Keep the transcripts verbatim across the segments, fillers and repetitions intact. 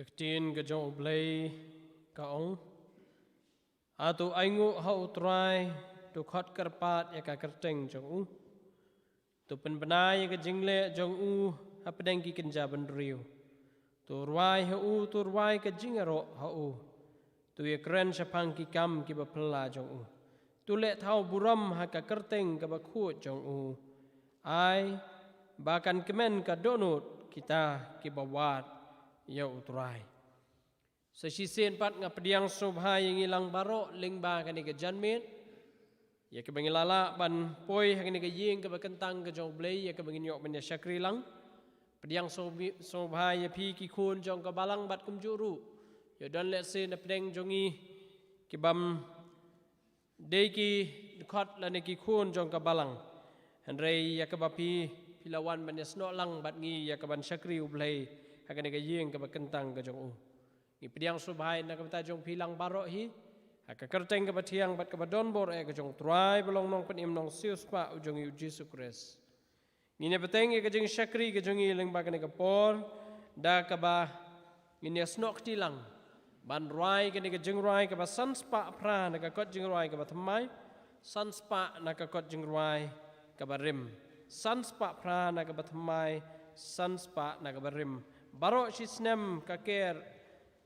Ka ktien ka jong U Blei ka ong: Hato ainguh ha U Trai, to khot kyrpad ïa ka kyrteng jong u. To pynbna ïa ka jingleh jong u hapdeng ki kynja bynriew. To rwai ha u, to rwai ka jingïaroh ha u. To ïakren shaphang ki kam kiba phylla jong u. To leh thaw burom ha ka kyrteng kaba khuid jong u. Ai ba kan kmen ka dohnud kita kiba wad ïa U Trai. Sa shisien pat nga pdiang sngewbha ïa ngi lang baroh lyngba kane ka janmiet, ïa kaba ngi la lah ban poi ha kane ka ïing kaba kyntang ka jong U Blei, ïa kaba ngin ïoh ban ïa shakri lang. Pdiang sngewbha ïa phi ki khun jong ka balang bad kumjuh ruh ïa don lehse na pdeng jong ngi kibym dei ki dkhot lane ki khun jong ka balang. Hynrei ïa kaba phi, phi la wan ban ïasnoh lang bad ngi ïa kaban shakri U Blei ha kane ka ïing kaba kyntang ka jong u. Ngi pdiang sngewbha na ka bynta jong phi lang baroh hi, ha ka kyrteng kaba thiang bad kaba donbor eh ka jong U Trai ba long Nongpynim Nongsiewspah u jong ngi U Jisu Khrist. Ngin ïa bteng ïa ka jingshakri ka jong ngi lyngba kane ka por da kaba ngin ïasnoh kti lang ban rwai kane ka jingrwai kaba san spah phra na ka kot jingrwai kaba thymmai, san spah na ka kot jingrwai kaba rim, san spah phra na kaba thymmai, san spah na kaba rim. Baroh shi snem ka ker,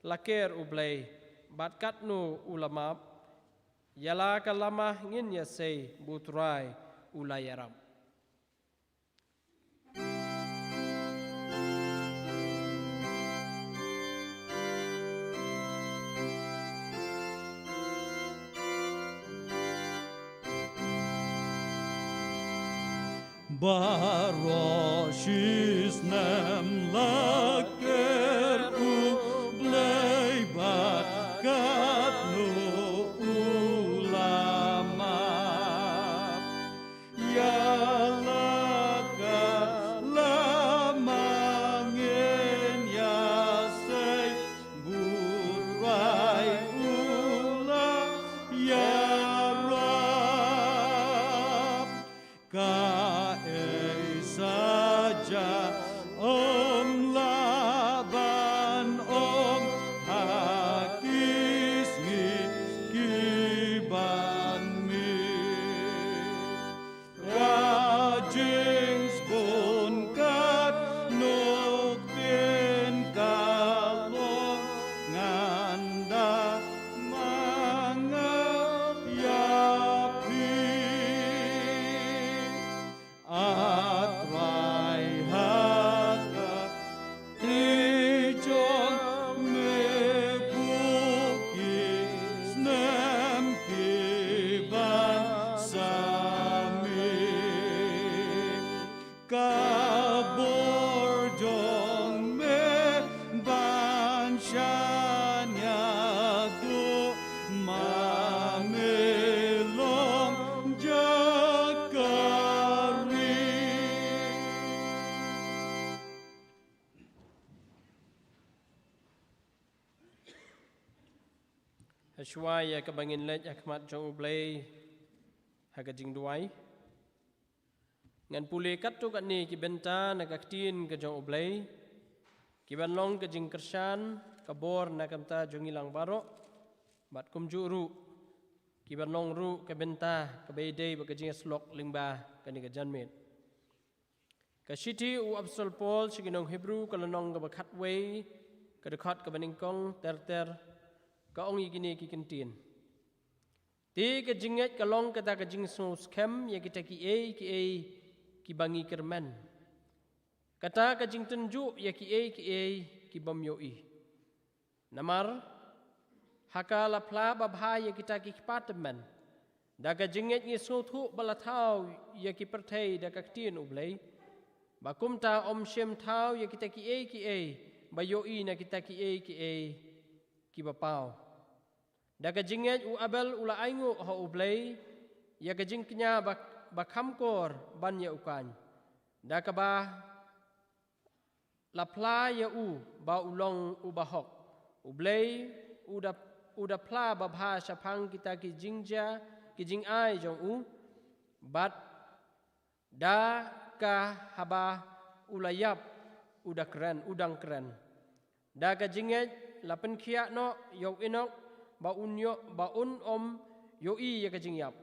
la ker U Blei bad katno u la map. Ïa la ka lama ngin ïa sei ba U Trai u la ïarap. Baroh shi snem la ker U Blei bad katno u la map. Ïa la ka lama ngin ïa sei ba U Trai u la ïarap. Kaei sa jia ym lah ban ong ha ki sngi kiban mih. Ka jingsbun katno ktien ka long, ngan da ma nga ïa phi. A Trai, ha ka kti jong me buh ki snem kiban sa mih. Ka bor jong me ban shaniah duh ma me long jaka ri. Hashwa ïa kaba ngin leit ha khmat jong U Blei ha ka jingduwai, ngan pule katto katne ki bynta na ka ktien ka jong U Blei, kiban long ka jingkyrshan, ka bor na ka bynta jong ngi lang baroh, bad kumjuh ruh kiban long ruh ka bynta kaba ïadei bad ka jingïasyllok lyngba kane ka janmiet. Ka shithi u Apostol Paul sha ki nong Hebru, ka lynnong kaba khatwei, ka dkhot kaba nyngkong ter ter, ka ong ïa kine ki kyntien: Te ka jingngeit ka long kata ka jingsngewskhem ïa kita kiei kiei kiba ngi kyrmen, kata ka jingtynjuh ïa kiei kiei kibym ïohi. Namar ha ka la phla babha ïa kita ki kpa tymmen, da ka jingngeit ngi sngewthuh ba la thaw ïa ki pyrthei da ka ktien U Blei, ba kumta ym shym thaw ïa kita kiei kiei ba ïohi na kita kiei kiei kiba paw. Da ka jingngeit u Abel u la ainguh ha U Blei ïa ka jingkñia ba, ba kham kor ban ïa u Kain, da kaba la phla ïa u ba u long uba hok. U Blei u da, u da phla babha shaphang kita ki jingjia, ki jingai jong u, bad da ka haba u la ïap u da kren, u dang kren. Da ka jingngeit la pynkhiah noh ïa u Enok, ba un ïoh, ba un ym ïohi ïa ka jingïap,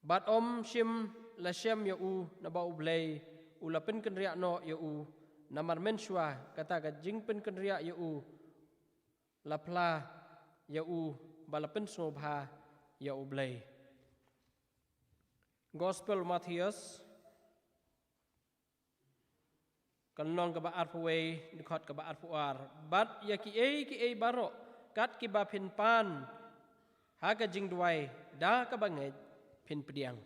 bad ym shym la shem ïa u, naba U Blei u la pynkynriah noh ïa u. Namar mynshuwa kata ka jingpynkynriah ïa u la phla ïa u ba la pynsngewbha ïa U Blei. Gospel Mathaios, ka lynnong kaba arphew wei, dkhot kaba arphew ar. Bad ïa kiei kiei baroh kat kiba phin pan ha ka jingduwai da kaba ngeit, phin pdiang.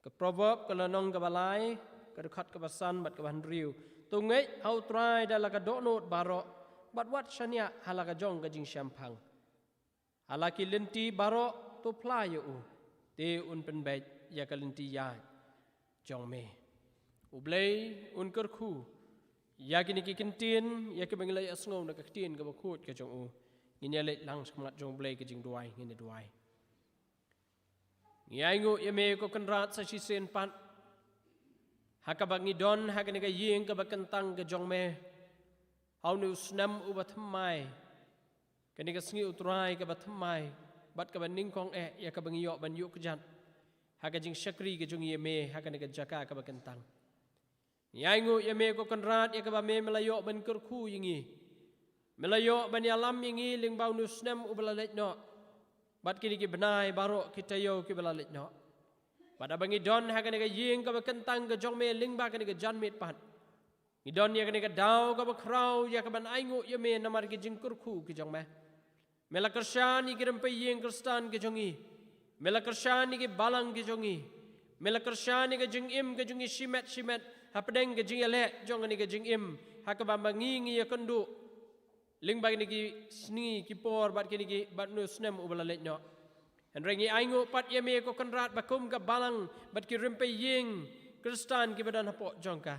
Ka Proverb, ka lynnong kaba lai, ka dkhot kaba san bad kaba hynriew. To ngeit ha U Trai da la ka dohnud baroh, bad wat shaniah ha la ka jong ka jingshemphang. Ha la ki lynti baroh to phla ïa u, te un pynbeit ïa ka lynti ïaid jong me. U Blei un kyrkhu ïa kine ki kyntien, ïa kiba ngi la ïa sngew na ka ktien kaba khuid ka jong u. Ngin ïa leit lang shakhmat jong U Blei ka jingduwai, ngin ïa duwai. Ngi ainguh ïa me ko Kynrad sa shisien pat, ha kaba ngi don ha kane ka ïing kaba kyntang ka jong me ha une u snem uba thymmai. Kane ka sngi U Trai kaba thymmai bad kaba nyngkong eh ïa kaba ngi ïoh ban ïuh kjat ha ka jingshakri ka jong ngi ïa me ha kane ka jaka kaba kyntang. Ngi ainguh ïa me ko Kynrad ïa kaba me, me la ïoh ban kyrkhu ïa ngi, me la ïoh ban ïalam ïa ngi lyngba une u snem uba la leit noh, bad kine ki bnai baroh ki taïew kiba la leit noh. Bad haba ngi don ha kane ka ïing kaba kyntang ka jong me lyngba kane ka janmiet pat, ngi don ïa kane ka daw kaba khraw ïa kaban ainguh ïa me namar ki jingkyrkhu ki jong me. Me la kyrshan ïa ki rympei ïing Khristan ki jong ngi. Me la kyrshan ïa ki balang ki jong ngi. Me la kyrshan ïa ka jingim ka jong ngi shimet shimet hapdeng ka jingïaleh jong kane ka jingim ha kaba ma ngi ngi ïakynduh lyngba kine ki sngi ki por bad kine ki, bad une u snem uba la leit noh. Hynrei ngi ainguh pat ïa me ko Kynrad ba kum ka balang bad ki rympei ïing Khristan kiba don hapoh jong ka,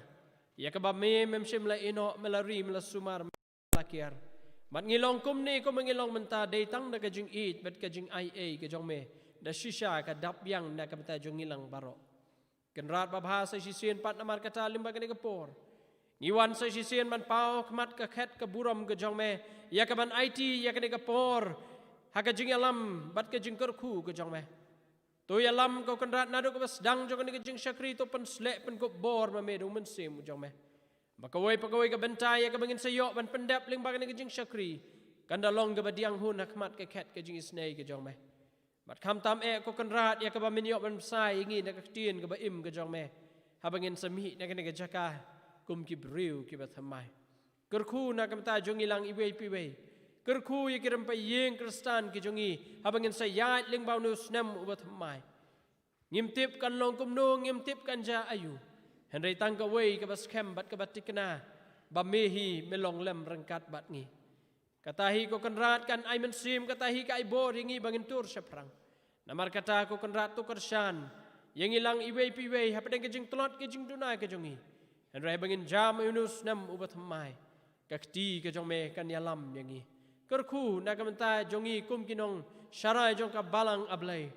ïa kaba me mem shym la ïehnoh, me la ri, me la sumar, me la kiar. Bad ngi long kumne kumba ngi long mynta dei tang da ka jingïeit bad ka jingaiei ka jong me, da shisha ka dap biang na ka bynta jong ngi lang baroh. Kynrad babha, sa shisien pat namar kata lyngba kane ka por ngi wan sa shisien ban paw khmat ka khet ka burom ka jong me, ïa kaban aiti ïa kane ka por ha ka jingïalam bad ka jingkyrkhu ka jong me. To ïalam ko Kynrad naduh kaba sdang jong kane ka jingshakri, to pynsleh pynkup bor ma me da u Mynsiem u jong me, ba kawei pa kawei ka bynta ïa kaba ngin sa ïoh ban pyndep lyngba kane ka jingshakri kan da long kaba diang hun ha khmat ka khet ka jingisynei ka jong me. Bad khamtam eh ko Kynrad ïa kaba men ïoh ban bsa ïa ngi na ka ktien kaba im ka jong me haba ngin sa mih na kane ka jaka kum ki briew kiba thymmai. Kyrkhu na ka bynta jong ngi lang iwei pa iwei. Kyrkhu ïa ki rympei ïing Khristan ki jong ngi haba ngin sa ïaid lyngba une u snem uba thymmai. Ngim tip kan long kumno, ngim tip kan jia aïu. Hynrei tang kawei kaba skhem bad kaba thikna, ba me hi me long lem ryngkat bad ngi. Kata hi ko Kynrad kan ai mynsiem, kata hi ka ai bor ïa ngi ba ngin tur shaphrang. Namar kata ko Kynrad to kyrshan ïa ngi lang iwei pa iwei hapdeng ka jingtlot ka jingduna ka jong ngi. Hynrei haba ngin jam ïa une u snem uba thymmai, ka kti ka jong me kan ïalam ïa ngi. Kyrkhu na ka bynta jong ngi kum ki nongsharai jong ka Balang A Blei,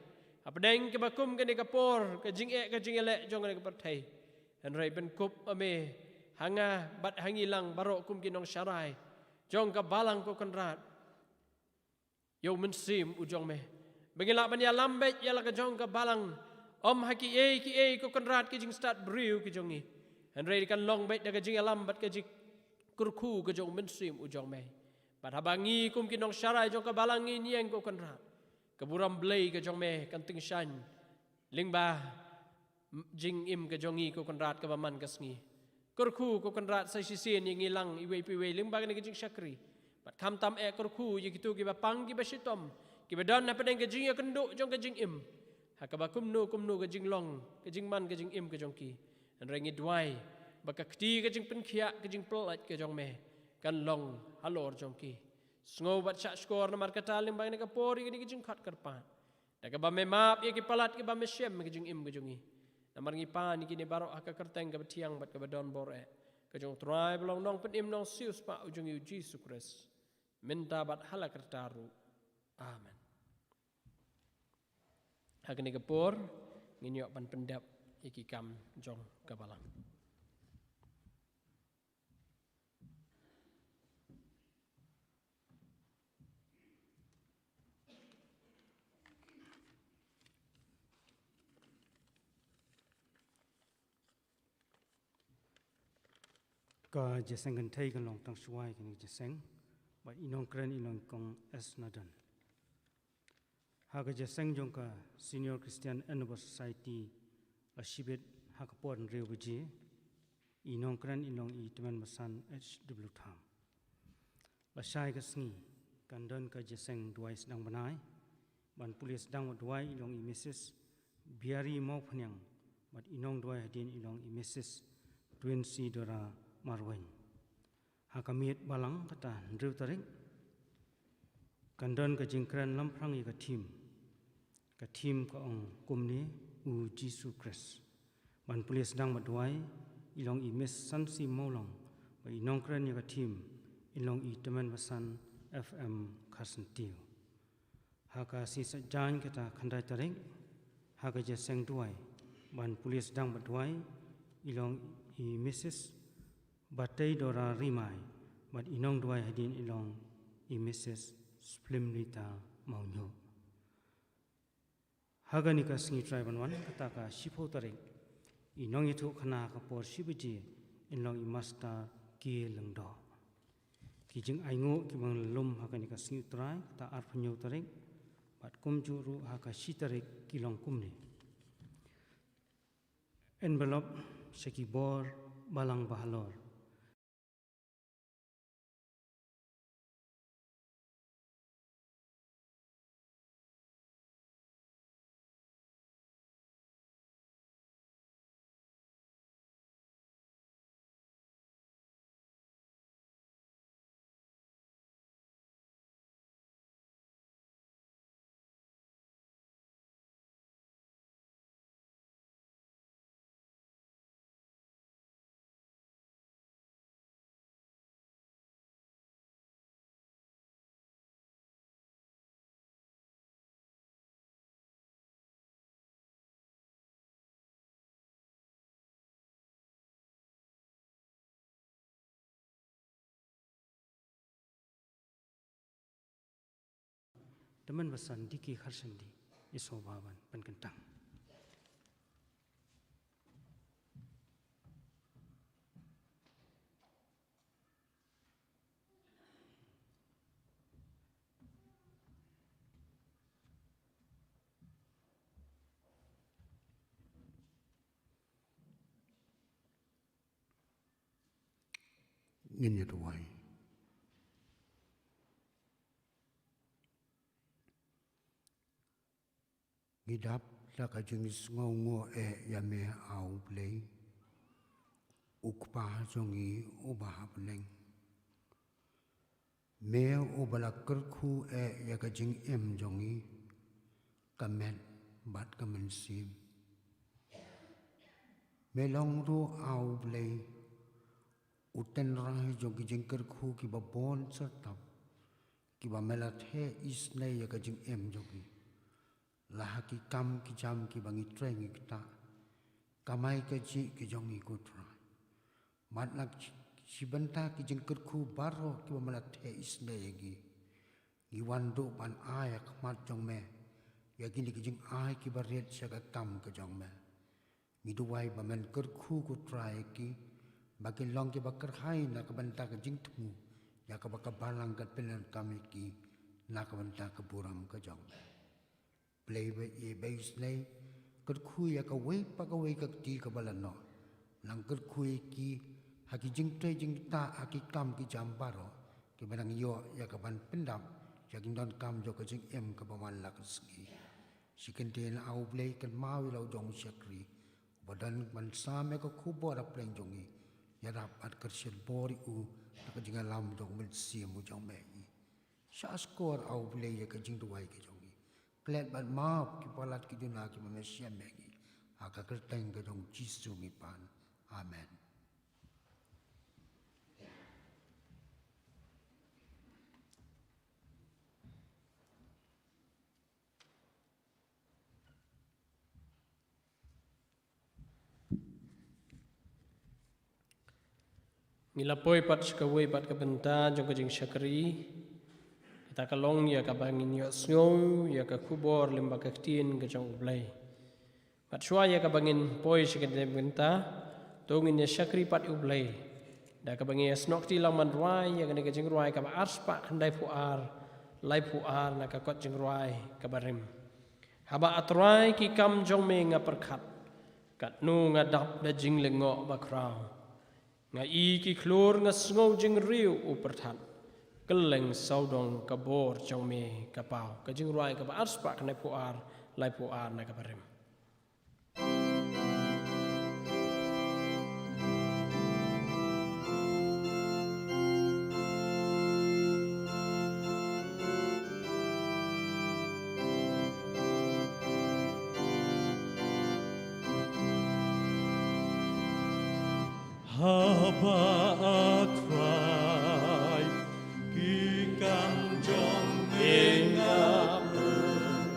hapdeng kaba kum kane ka por ka jingeh ka jingïaleh jong kane ka pyrthei. Hynrei pynkup ma me ha nga bad ha ngi lang baroh kum ki nongsharai jong ka Balang ko Kynrad ïa u Mynsiem u jong me, ba ngin lah ban ïalam beit ïa la ka jong ka Balang. Ym ha kiei kiei ko Kynrad ki jingstad briew ki jong ngi, hynrei kan long beit da ka jingïalam bad ka jingkyrkhu ka jong u Mynsiem u jong me. Bad haba ngi kum ki nongsharai jong ka Balang ngin ïeng ko Kynrad, ka burom Blei ka jong me kan tyngshaiñ lyngba jingim ka jong ngi ko Kynrad kaba man ka sngi. Kyrkhu ko Kynrad sa shisien ïa ngi lang iwei pa iwei lyngba kane ka jingshakri. Bad khamtam eh kyrkhu ïa kito kiba pang kiba shitom, kiba don hapdeng ka jingïakynduh jong ka jingim, ha kaba kumno kumno ka jinglong ka jingman ka jingim ka jong ki. Hynrei ngi duwai ba ka kti ka jingpynkhiah ka jingpyllait ka jong me kan long halor jong ki. Sngew bad shah shkor namar kata lyngba kane ka por ïa kane ka jingkhot kyrpad, da kaba me map ïa ki palat kiba me shem ka jingim ka jong ngi. Namar ngi pan ïa kine baroh ha ka kyrteng kaba thiang bad kaba don bor eh ka jong u Trai ba long Nongpynim Nongsiewspah u jong ngi u Jisu Khrist, mynta bad ha la karta ruh. Amen. Ha kane ka por ngin ïoh ban pyndep ïa ki kam jong ka Balang. Ka jingïaseng kynthei kan long tang shuwa ïa kane ka jingïaseng, bad i nongkren i long i Kong S Nadan. Ha ka jingïaseng jong ka Senior Christian Endeavour Society la shibit ha ka por hynriew baje. I nongkren i long i Tymmen Basan H W Tham. Lashai ka sngi kan don ka jingïaseng duwai sdang bnai. Ban pule sdang bad duwai i long i Missus Biari Mawphniang, bad i nongduwai hadien i long i Missus Twinsi Dora Marweiñ. Ha ka miet balang kata hynriew tarik kan don ka jingkren lamphrang ïa ka theme. Ka theme ka ong kumne: U Jisu Khrist. Ban pule sdang bad duwai i long i Miss Sansi Mawlong, bad i nongkren ïa ka theme i long i Tymmen Basan F M Kharsyntiew. Ha ka sngi Saitjaiñ kata khyndai tarik, ha ka jingïaseng duwai ban pule sdang bad duwai i long i Missus Batei Dora Rimai, bad i nongduwai hadien i long i Missus Splimlita Mawñiuh. Ha kane ka sngi trai ban wan kata ka shiphew tarik, i nongïathuhkhana ha ka por shi baje in long i Master K Lyngdoh. Ki jingainguh kiba ngi la lum ha kane ka sngi U Trai, kata arphew hynñiew tarik, bad kumjuh ruh ha ka shi tarik ki long kumne: envelope sha ki bor balang bahalor. Tymmen Basan D K Kharshandi, i sngewbha ban pynkyntang. Ngin ïa duwai. Ngi dap da ka jingsngewnguh eh ïa me, A U Blei, U Kpa jong ngi uba ha bneng. Me uba la kyrkhu eh ïa ka jingim jong ngi, ka met bad ka mynsiem. Me long ruh, A U Blei, u tynrai jong ki jingkyrkhu kiba bun syrtap, kiba me la theh isynei ïa ka jingim jong ngi. La ha ki kam ki jam kiba ngi trei ngi ktah, kamai kajih ki jong ngi, ko Trai. Bad la shi bynta ki jingkyrkhu baroh kiba me la theh isynei ïa ngi, ngi wan duh ban ai ha khmat jong me ïa kine ki jingai kiba rit sha ka kam ka jong me. Ngi duwai ba men kyrkhu, ko Trai, ïa ki, ba kin long kiba kyrhai na ka bynta ka jingthmu ïa kaba ka balang kan pyndonkam ïa ki na ka bynta ka burom ka jong me. Blei ba ïeit ba isynei, kyrkhu ïa kawei pa kawei ka kti kaba la noh. Nang kyrkhu ïa ki ha ki jingtrei jingktah, ha ki kam ki jam baroh kiba nang ïoh ïa ka ban pyndap ïa ka jingdonkam jong ka jingim kaba man la ka sngi. Shi kyntien, A U Blei, kynmaw ïa la u jong u shakri uba don ban sam ïa ka khubor ha pdeng jong ngi. Ïarap bad kyrshan bor ïa u da ka jingïalam jong u Mynsiem u jong me. Shah shkor, A U Blei, ïa ka jingduwai ka jong ngi. Klet bad map ki palat ki duna kiba me shem ïa ngi. Ha ka kyrteng ka jong U Jisu ngi pan. Amen. Ngi la poi pat sha kawei pat ka bynta jong ka jingshakri. Kata ka long ïa kaba ngin ïohsngew ïa ka khubor lyngba ka ktien ka jong U Blei. Bad shuwa ïa kaba ngin poi sha kane ka bynta, to ngin ïa shakri pat ïa U Blei. Da kaba ngi ïa snoh kti lang ban rwai ïa kane ka jingrwai kaba arspah khyndaiphew ar, laiphew ar na ka kot jingrwai kaba rim. Haba A Trai ki kam jong me nga pyrkhat, katno nga dap da jinglyngngoh bakhraw. Nga i ki khlur nga sngew jingriew u pyrthat. Kylleng sawdong ka bor jong me ka paw. Ka jingrwai kaba arspah khyndaiphew ar, laiphew ar na kaba rim. Haba A Trai ki kam jong me nga pyrkhat,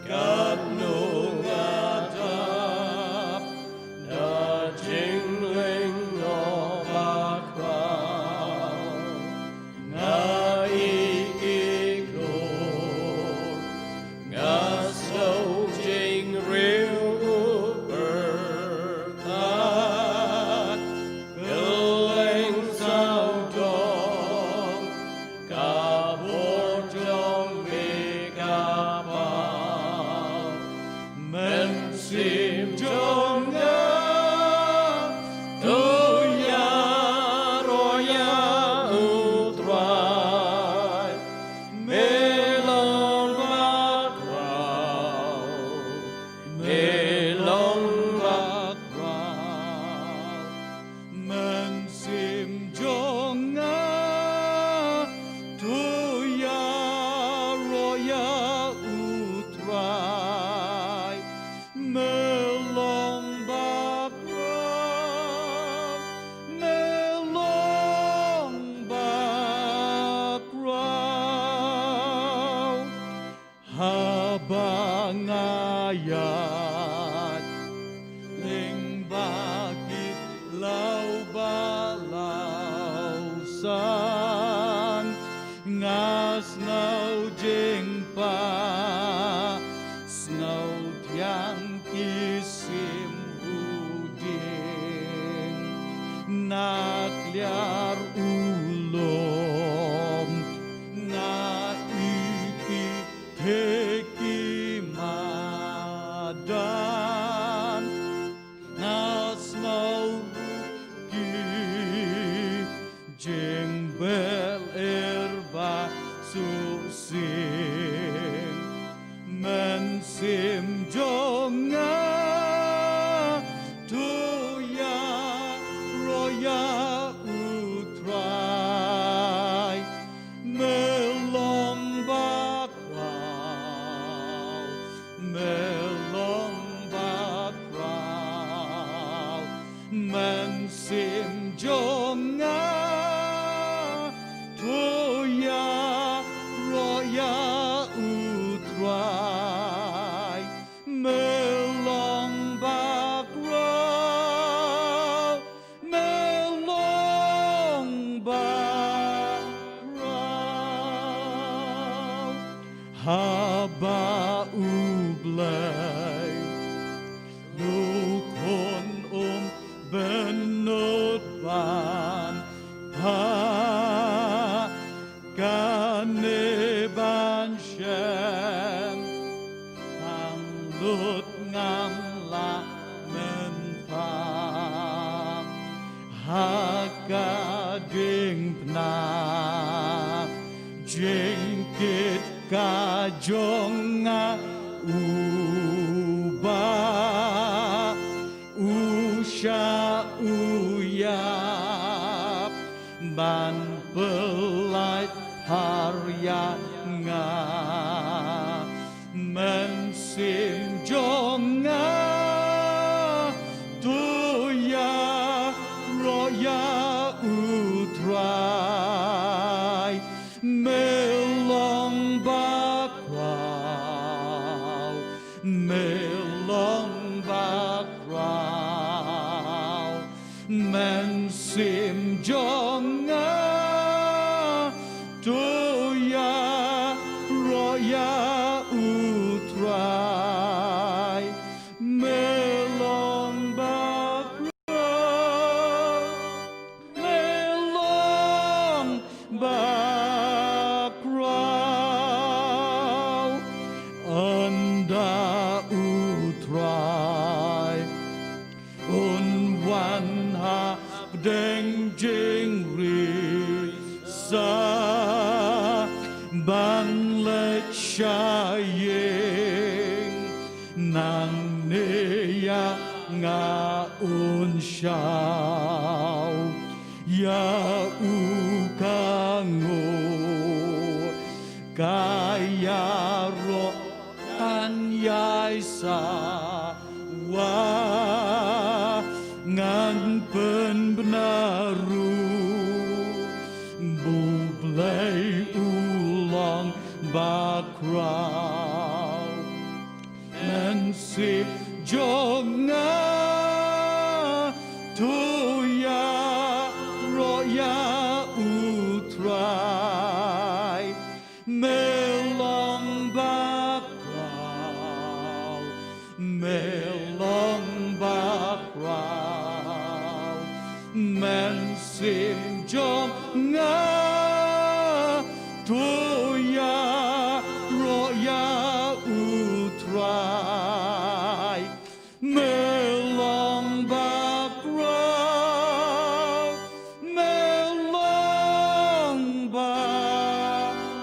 katno nga dap da jinglyngngoh bakhraw. Nga i ki khlur nga sngew jingriew u pyrthat. Kylleng sawdong ka bor jong me ka paw. Mynsiem jong nga to ïaroh ïa U Trai. Me long bakhraw, me long bakhraw. Mynsiem jong nga to ïaroh ïa U Trai. Me long bakhraw, me long bakhraw. Haba nga ïaid lyngba ki law ba law san, nga sngew jingpang, sngew thiang ki sim u dieng. Na kliar u lum nga i ki thei ki madan. Nga sngew ruh ki jingbeh lyer ba suk sing. Mynsiem jong nga to ïaroh ïa U Trai. Me long bakhraw, me long bakhraw. Mynsiem jong nga to ïaroh ïa U Trai. Me long bakhraw, me long bakhraw. Haba U Blei, U Khun um bynnud ban phah kane ban shem. Tang lut ngam lah mynta ha ka diengphna jingkit ka jong nga, uba u shah u ïap ban pyllait phar ïa nga. Mynsiem jong nga to ïaroh ïa U Trai. Me long bakhraw, me long bakhraw. Mynsiem jong nga to ïaroh ïa U Trai. Me long bakhraw, da U Trai. Un wan ha pdeng jingri sa ban leit sha ïing. Nangne ïa nga un shaw ïa u ka nguh. Ka ïaroh kan ïai sawa ngan pynbna ruh. Ba U Blei u long bakhraw. Mynsiem jong nga to ïaroh ïa U Trai. Me long bakhraw, me long bakhraw. Mynsiem jong nga to ïaroh ïa U Trai. Me long bakhraw, me long bakhraw.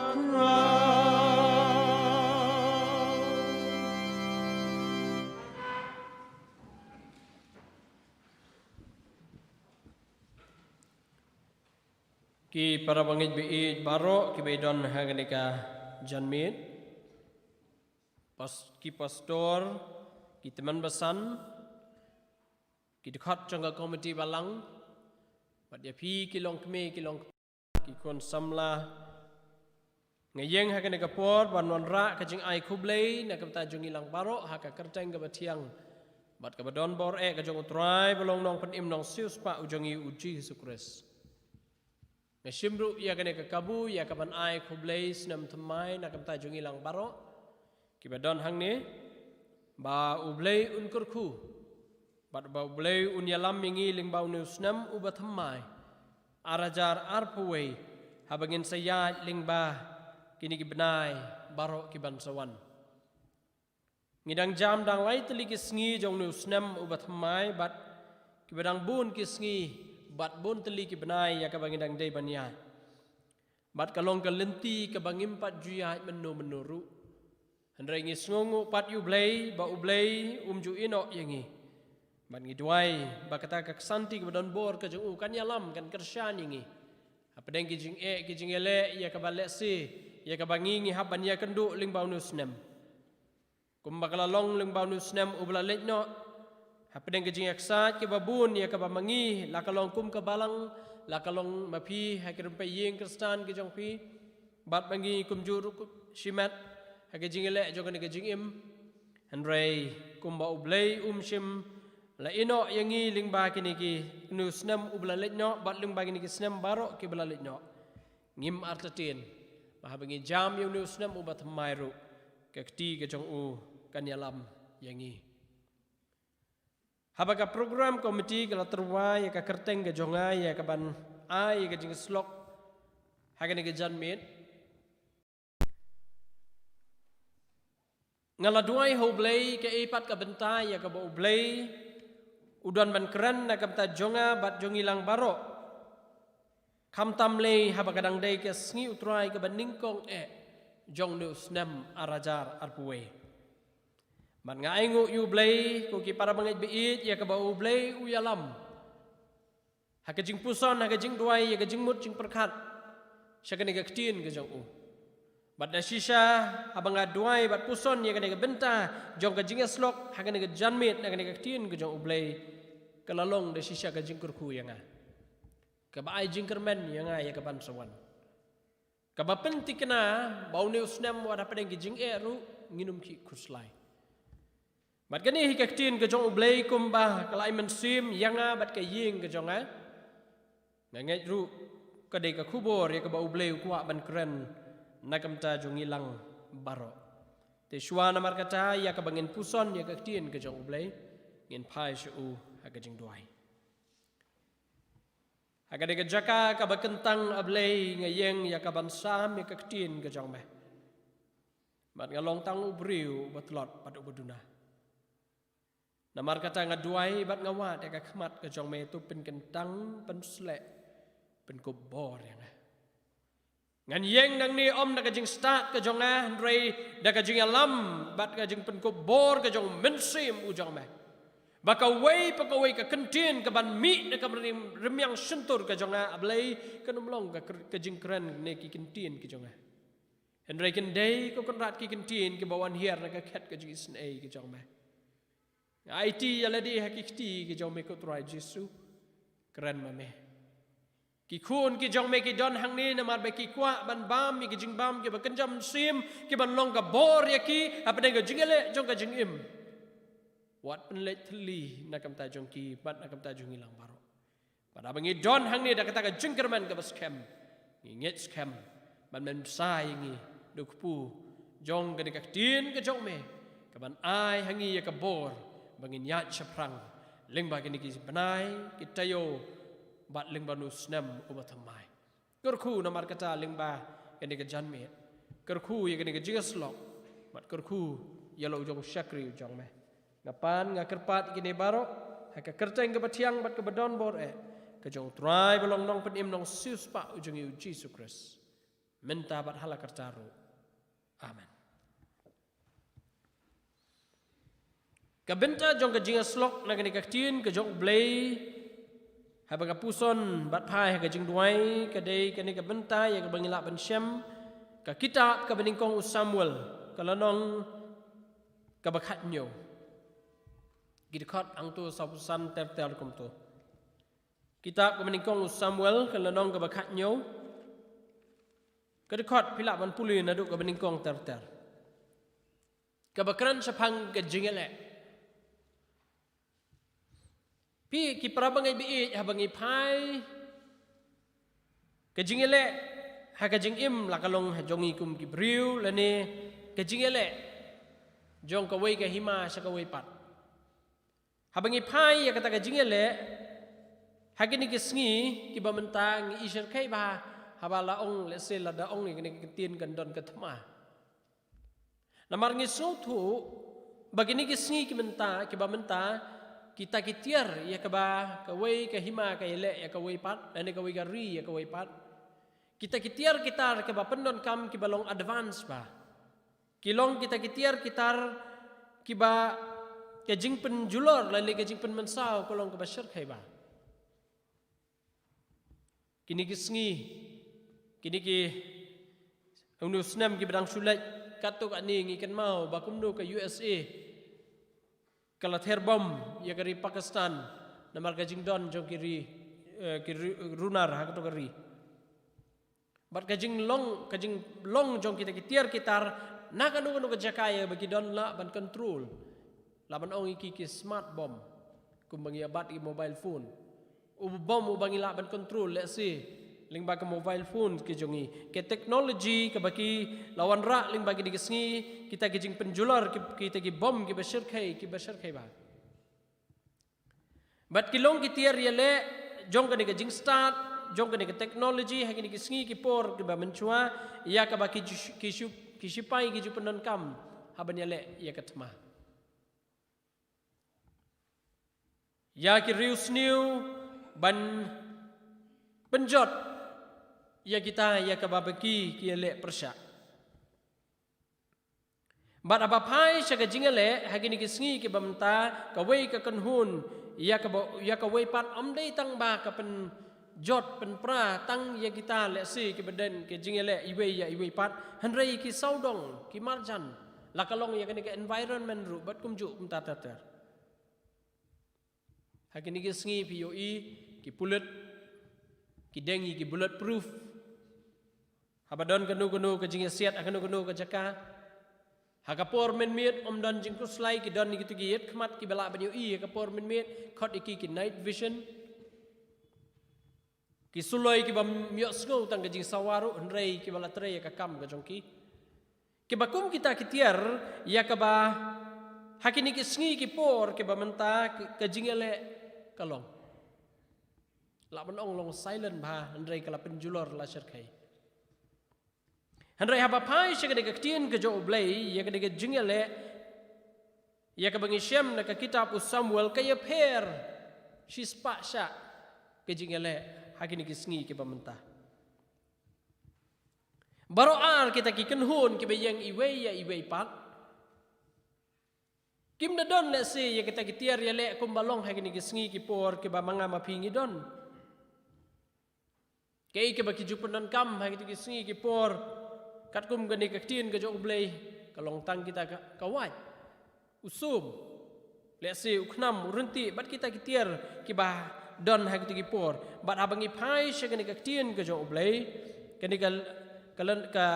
Ki para bangeit baieit baroh kiba don ha kane ka janmiet. Pas-, ki pastor, ki tymmen basan, ki dkhot jong ka komiti balang, bad ïa phi ki longkmie, ki longkpa, ki khun samla. Nga ïeng ha kane ka por ban wanrah ka jingai khublei na ka bynta jong ngi lang baroh ha ka kyrteng kaba thiang bad kaba don bor eh ka jong U Trai ba long Nongpynim Nongsiewspah u jong ngi U Jisu Khrist. Nga shim ruh ïa kane ka kabu ïa ka ban ai khublei snem thymmai na ka bynta jong ngi lang baroh kiba don hangne, ba U Blei un kyrkhu bad ba U Blei un ïalam ïa ngi lyngba une u snem uba thymmai ar hajar arphew wei, haba ngin sa ïaid lyngba kine ki bnai baroh ki ban sa wan. Ngi dang jam dang lai tylli ki sngi jong une u snem uba thymmai bad kiba dang bun ki sngi bad bun tylli ki bnai ïa kaba ngi dang dei ban ïaid. Bad ka long ka lynti kaba ngim pat ju ïaid mynno mynno ruh. Hynrei ngi sngewnguh pat ïa U Blei ba U Blei um ju ïehnoh ïa ngi. Bad ngi duwai ba kata ka ksanti kaba don bor ka jong u kan ïalam, kan kyrshan ïa ngi hapdeng ki jingeh ki jingïaleh ïa kaba lehse, ïa kaba ngi ngi hap ban ïakynduh lyngba une u snem. Kumba ka la long lyngba une u snem uba la leit noh, hapdeng ka jingïaksaid kaba bun ïa kaba ma ngi, la ka long kum ka balang, la ka long ma phi ha ki rympei ïing Khristan ki jong phi, bad ma ngi kumjuh ruh shimet ha ka jingïaleh jong kane ka jingim. Hynrei kumba U Blei um shym la ïehnoh ïa ngi lyngba kine ki, une u snem uba la leit noh bad lyngba kine ki snem baroh kiba la leit noh, ngim artatien ba haba ngi jam ïa une u snem uba thymmai ruh, ka kti ka jong u kan ïalam ïa ngi. Haba ka program committee ka la tyrwa ïa ka kyrteng ka jong nga ïa ka ban ai ïa ka jingshlok ha kane ka janmiet, nga la duwai ha U Blei kaei pat ka bynta ïa kaba U Blei u don ban kren na ka bynta jong nga bad jong ngi lang baroh. Khamtam lei haba ka dang dei ka sngi U Trai kaba nyngkong eh jong une u snem ar hajar arphew wei. Bad nga ainguh ïa U Blei, ko ki para bangeit baieit, ïa kaba U Blei u ïalam ha ka jingpuson, ha ka jingduwai, ïa ka jingmut jingpyrkhat sha kane ka ktien ka jong u. Bad da shisha haba nga duwai bad puson ïa kane ka bynta jong ka jingïashlok ha kane ka janmiet na kane ka ktien ka jong U Blei, ka la long da shisha ka jingkyrkhu ïa nga, kaba ai jingkyrmen ïa nga ïa ka ban sa wan, kaba pynthikna ba une u snem wat hapdeng ki jingeh ruh ngin ym khih khuslai. Bad kane hi ka ktien ka jong U Blei kumba ka la ai mynsiem ïa nga bad ka ïing ka jong nga. Nga ngeit ruh ka dei ka khubor ïa kaba U Blei u kwah ban kren na ka bynta jong ngi lang baroh. Te shuwa namar kata, ïa kaba ngin puson ïa ka ktien ka jong U Blei, ngin phai sha u ha ka jingduwai. Ha kane ka jaka kaba kyntang, A Blei, nga ïeng ïa ka ban sam ïa ka ktien ka jong me. Bad nga long tang u briew uba tlot bad uba duna. Namar kata nga duwai bad nga wad ïa ka khmat ka jong me, to pynkyntang, pynsleh, pynkup bor ïa nga. Ngan ïeng nangne ym da ka jingstad ka jong nga, hynrei da ka jingïalam bad ka jingpynkup bor ka jong u Mynsiem u jong me. Ba kawei pa kawei ka kyntien kaban mih na ka rym-, rymmiang shyntur ka jong nga, A Blei, kan ym long ka kyr-, ka jingkren ne ki kyntien ki jong nga. Hynrei kan dei, ko Kynrad, ki kyntien kiba wan hiar na ka khet ka jingisynei ka jong me. Nga aiti ïa lade ha ki kti ki jong me, ko Trai Jisu. Kren ma me. Ki khun ki jong me ki don hangne namar ba ki kwah ban bam ïa ki jingbam kiba kynja mynsiem, kiban long ka bor ïa ki hapdeng ka jingïaleh jong ka jingim. Wat pynleit thylli na ka bynta jong ki bad na ka bynta jong ngi lang baroh. Bad haba ngi don hangne da kata ka jingkyrmen kaba skhem, ngi ngeit skhem ban men bsa ïa ngi da u kpu jong kane ka ktien ka jong me, kaban ai ha ngi ïa ka bor ba ngin ïaid shaphrang lyngba kine ki bnai, ki taïew, bad lyngba une u snem uba thymmai. Kyrkhu namar kata lyngba kane ka janmiet. Kyrkhu ïa kane ka jingïasyllok bad kyrkhu ïa la u jong u shakri u jong me. Nga pan, nga kyrpad ïa kine baroh ha ka kyrteng kaba thiang bad kaba don bor eh ka jong u Trai ba long Nongpynim Nongsiewspah u jong ngi, u Jisu Khrist, mynta bad ha la karta ruh. Amen. Ka bynta jong ka jingïasyllok na kane ka ktien ka jong U Blei, haba nga puson bad phai ha ka jingduwai, ka dei kane ka bynta ïa kaba ngi lah ban shem, ka kitab kaba nyngkong u Samuel, ka lynnong kaba khathynñiew. Ki dkhot hangto sawphew san ter ter kumto. Kitab kaba nyngkong u Samuel, ka lynnong kaba khathynñiew. Ka dkhot phi lah ban pule naduh kaba nyngkong ter ter. Kaba kren shaphang ka jingïaleh. Phi ki para bangeit ba ïeit, haba ngi phai ka jingïaleh ha ka jingim, la ka long ha jong ngi kum ki briew lane ka jingïaleh jong kawei ka hima sha kawei pat. Haba ngi phai ïa kata ka jingïaleh ha kine ki sngi kiba mynta, ngi i shyrkhei bha haba la ong, lehse lada ong ïa kine ki ktien kan don ka thma. Namar ngi sngewthuh ba kine ki sngi ki mynta, kiba mynta, kita ki tiar ïa kaba kawei ka hima ka ïaleh ïa kawei pat, lane kawei ka ri ïa kawei pat. Kita ki tiar ki tar kiba pyndonkam kiba long advance bha. Ki long kita ki tiar ki tar kiba ka jingpynjulor lane ka jingpynmynsaw ka long kaba shyrkhei bha. Kine ki sngi, kine ki, une u snem kiba dang shu leit, katto katne ngi kynmaw ba kumno ka U S A ka la ther bom ïa ka ri Pakistan namar ka jingdon jong ki ri, eh, ki ri, runar ha kato ka ri. Bad ka jinglong, ka jinglong jong kita ki tiar ki tar na kano kano ka jaka ïa ba ki don lah ban control. Lah ban ong ïa ki ki smart bomb, kumba ngi ïa bat ki mobile phone. U bom uba ngi lah ban control, lehse lyngba ka mobile phone ki jong ngi. Ka technology kaba ki la wanrah lyngba kine ki sngi, kita ki jingpynjulor, ki, kita ki bom kiba shyrkhei, kiba shyrkhei bha. Bad ki long ki tiar ïaleh jong kane ka jingstad, jong kane ka technology, ha kine ki sngi ki por kiba mynshuwa, ïa kaba ki ju-, ki shu-, ki shipai ki ju pyndonkam ha ban ïaleh ïa ka thma. Ïa ki riewsniew ban pynjot ïa kita, ïa kaba ba ki, ki ïaleh pyrshah. Bad haba phai sha ka jingïaleh ha kine ki sngi kiba mynta, kawei ka kynhun ïa kaba, ïa kawei pat, ym dei tang ba ka pynjot pynpra tang ïa kita, lehse kiba don ka jingïaleh iwei ïa iwei pat, hynrei ki sawdong, ki marjan, la ka long ïa kane ka environment ruh bad kumjuh kumta ter ter. Ha kine ki sngi phi ïohi ki pulit ki deng ïa ki bulletproof. Haba don kano kano ka jingïasiat ha kano kano ka jaka, ha ka por mynmiet ym don jingkhuslai, ki don ïa kito ki ïit khmat kiba lah ban ïohi ha ka por mynmiet, khot ïa ki ki night vision. Ki suloi kiba ym ïohsngew tang ka jingsawa ruh, hynrei kiba la trei ïa ka kam ka jong ki. Kiba kum kita ki tiar ïa kaba ha kine ki sngi ki por kiba mynta ka, ka jingïaleh ka long, lah ban ong long silent bha, hynrei ka la pynjulor, la shyrkhei. Hynrei haba phai sha kane ka ktien ka jong U Blei, ïa kane ka jingïaleh, ïa kaba ngi shem na ka kitab u Samuel ka ïapher shispah sha ka jingïaleh ha kine ki sngi kiba mynta. Baroh ar kita ki kynhun kiba ïeng iwei ïa iwei pat, kim da don lehse ïa kita ki tiar ïaleh kumba long ha kine ki sngi ki por kiba ma nga ma phi ngi don. Kaei kaba ki ju pyndonkam ha kito ki sngi ki por, katkum kane ka ktien ka jong U Blei, ka long tang kita ka, ka wait, u sum, lehse u khnam, u ryntih, bad kita ki tiar kiba don ha kito ki por. Bad haba ngi phai sha kane ka ktien ka jong U Blei, kane ka, ka len-, ka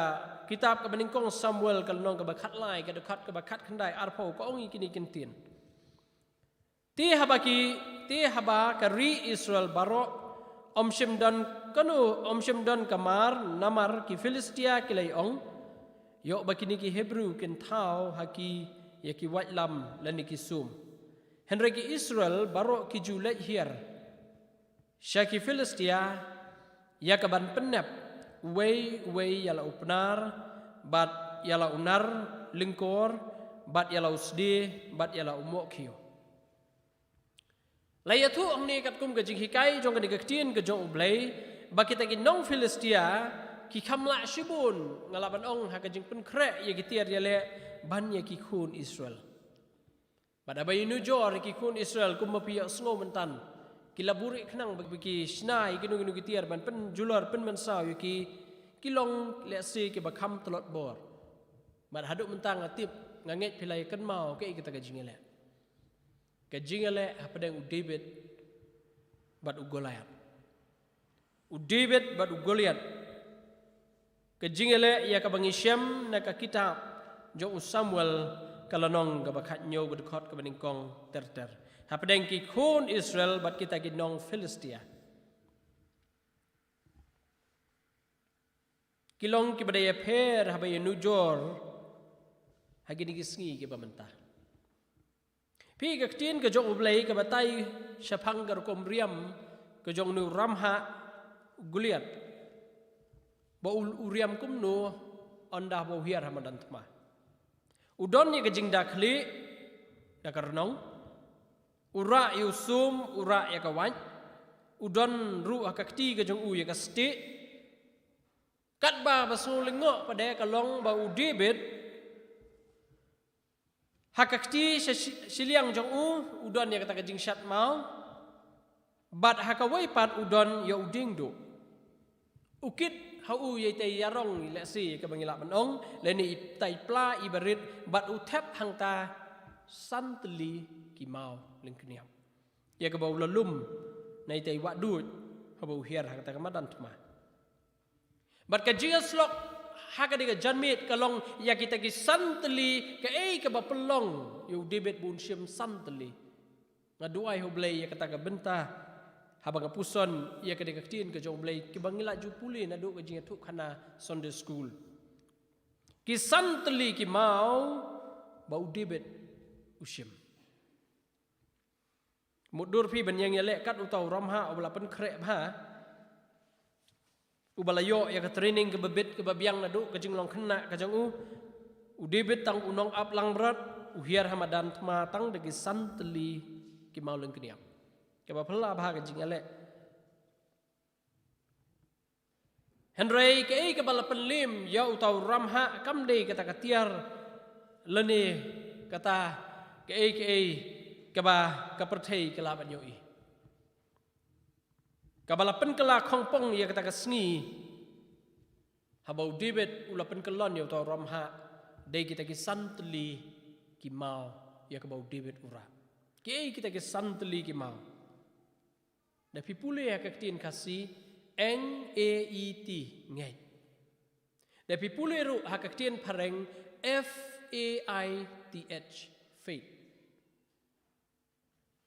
kitab kaba nyngkong Samuel ka lynnong kaba khatlai, ka dkhot kaba khatkhyndai, arphew, ka ong ïa kine ki ktien. Te haba ki, te haba ka ri Israel baroh, ym shym don kano, ym shym don ka mar, namar ki Philistia ki la ong, ïoh ba kine ki Hebru kin thaw ha ki ïa ki waitlam lane ki sum. Hynrei ki Israel baroh ki ju leit hiar sha ki Philistia, ïa kaban pynnep uwei uwei ïa la u pnar, bad ïa la u nar lyngkor, bad ïa la u sdie, bad ïa la u mohkhiew. La ïathuh hangne katkum ka jinghikai jong kane ka ktien ka jong U Blei, ba kita ki nong Philistia ki kham lah shibun, nga lah ban ong ha ka jingpynkhreh ïa ki tiar ïaleh ban ïa ki khun Israel. Bad haba ïanujor ïa ki khun Israel kumba phi ïohsngew mynta, ki la buhrieh khnang ba ki shna ïa kino kino ki tiar ban pynjulor pynmynsaw ïa ki, ki long lehse kiba kham tlot bor. Bad haduh mynta nga tip, nga ngeit phi la ïakynmaw kaei kata ka jingïaleh. Ka jingïaleh hapdeng u David bad u Goliath. U David bad u Goliath. Ka jingïaleh ïa kaba ngi shem na ka kitab jong u Samuel ka lynnong kaba khathynñiew, ka dkhot kaba nyngkong ter ter. Hapdeng ki khun Israel bad kita ki nong Philistia. Ki long kiba da ïapher haba ïanujor ha kine ki sngi kiba mynta. Phi, ka ktien ka jong U Blei ka batai shaphang ka rukom riam ka jong une u ramhah u Goliath, ba u, u riam kumno, ynda ba u hiar ha madan thma. U don ïa ka jingda khlieh da ka rnong, u rah ïa u sum, u rah ïa ka wait, u don ruh ha ka kti ka jong u ïa ka stieh. Katba ba sngewlyngngoh pat de ka long ba u David, ha ka kti shi-, shi-, shiliang jong u, u don ïa kata ka jingshad maw. Bad ha kawei pat u don ïa u dieng duh. U kit ha u ïa itei i ïarong, lehse kaba ngi lah ban ong, lane itai i pla iba rit, bad u thep hangta san tylli ki maw lyngkniap. Ïa kaba u la lum na itei i wah duid haba u hiar ha kata ka madan thma. Bad ka jingïasyllok ha kane ka janmiet ka long ïa kita ki san tylli, kaei kaba pynlong ïa u David ba un shim san tylli. Nga duwai ha U Blei ïa kata ka bynta, haba nga puson ïa kane ka ktien ka jong U Blei, kiba ngi la ju pule naduh ka jingïathuhkhana Sunday School. Ki san tylli ki maw ba u David u shim. Mutdur phi ban ïeng ïaleh kat uta u ramhah uba la pynkhreh bha, uba la ïoh ïa ka training kaba bit kaba biang naduh ka jinglong khynnah ka jong u. U David tang u nongap langbrot, u hiar ha madan thma tang da ki san tylli ki maw lyngkniap. Kaba phylla bha ka jingïaleh. Hynrei kaei kaba la pynliem ïa uta u ramhah kam dei kata ka tiar, lane kata kaei kaei kaba ka pyrthei ka lah ban ïohi. Kaba la pynkylla khongpong ïa kata ka sngi, haba u David u la pynkyllon ïa uta u ramhah, dei kita ki san tylli ki maw ïa kaba u David u rah. Kiei kita ki san tylli ki maw? Da phi pule ha ka ktien Khasi, N A E T, ngeit. Da phi pule ruh ha ka ktien Phareng, F A I T H, faith.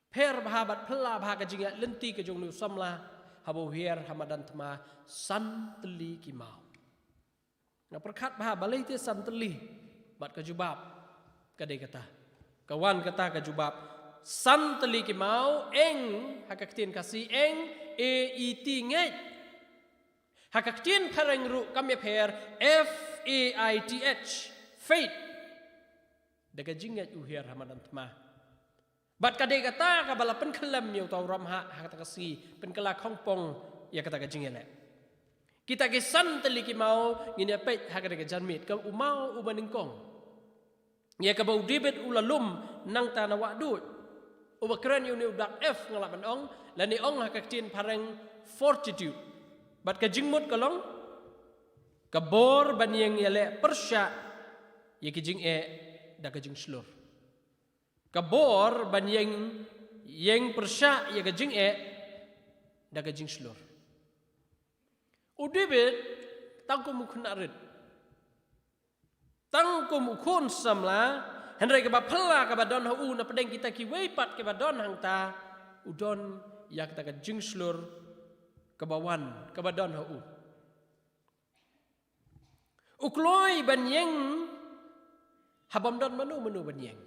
Pher bha bad phylla bha ka jingïaid lynti ka jong une u samla, haba u hiar ha madan thma san tylli ki maw. Nga pyrkhat bha balei te san tylli, bad ka jubab ka dei kata. Ka wan kata ka jubab, san tylli ki maw, eng, ha ka ktien Khasi, N A E T, ngeit. Ha ka ktien Phareng ruh kam ïapher, F A I T H, faith. Da ka jingngeit u hiar ha madan thma. Bad ka dei kata kaba la pynkhyllem ïa uta u ramhah ha kata ka sngi, pynkylla khongpong ïa kata ka jingïaleh. Kita ki san tylli ki maw ngin ïa peit ha kata ka janmiet, ka u maw uba nyngkong, ïa kaba u David u la lum nangta na wah duid. Uba kren ïa une u dak F nga lah ban ong, lane ong ha ka ktien phareng fortitude. Bad ka jingmut ka long, ka bor ban ïeng ïaleh pyrshah ïa ka jingeh da ka jingshlur. Ka bor ban ïeng, ïeng pyrshah ïa ka jingeh da ka jingshlur. U David, tang kum u khynnah rit, tang kum u khun samla, hynrei kaba phylla kaba don ha u na pdeng kita kiwei pat kiba don hangta, u don ïa kata ka jingshlur kaba wan, kaba don ha u. U kloi ban ïeng ha bym don mano mano ban ïeng.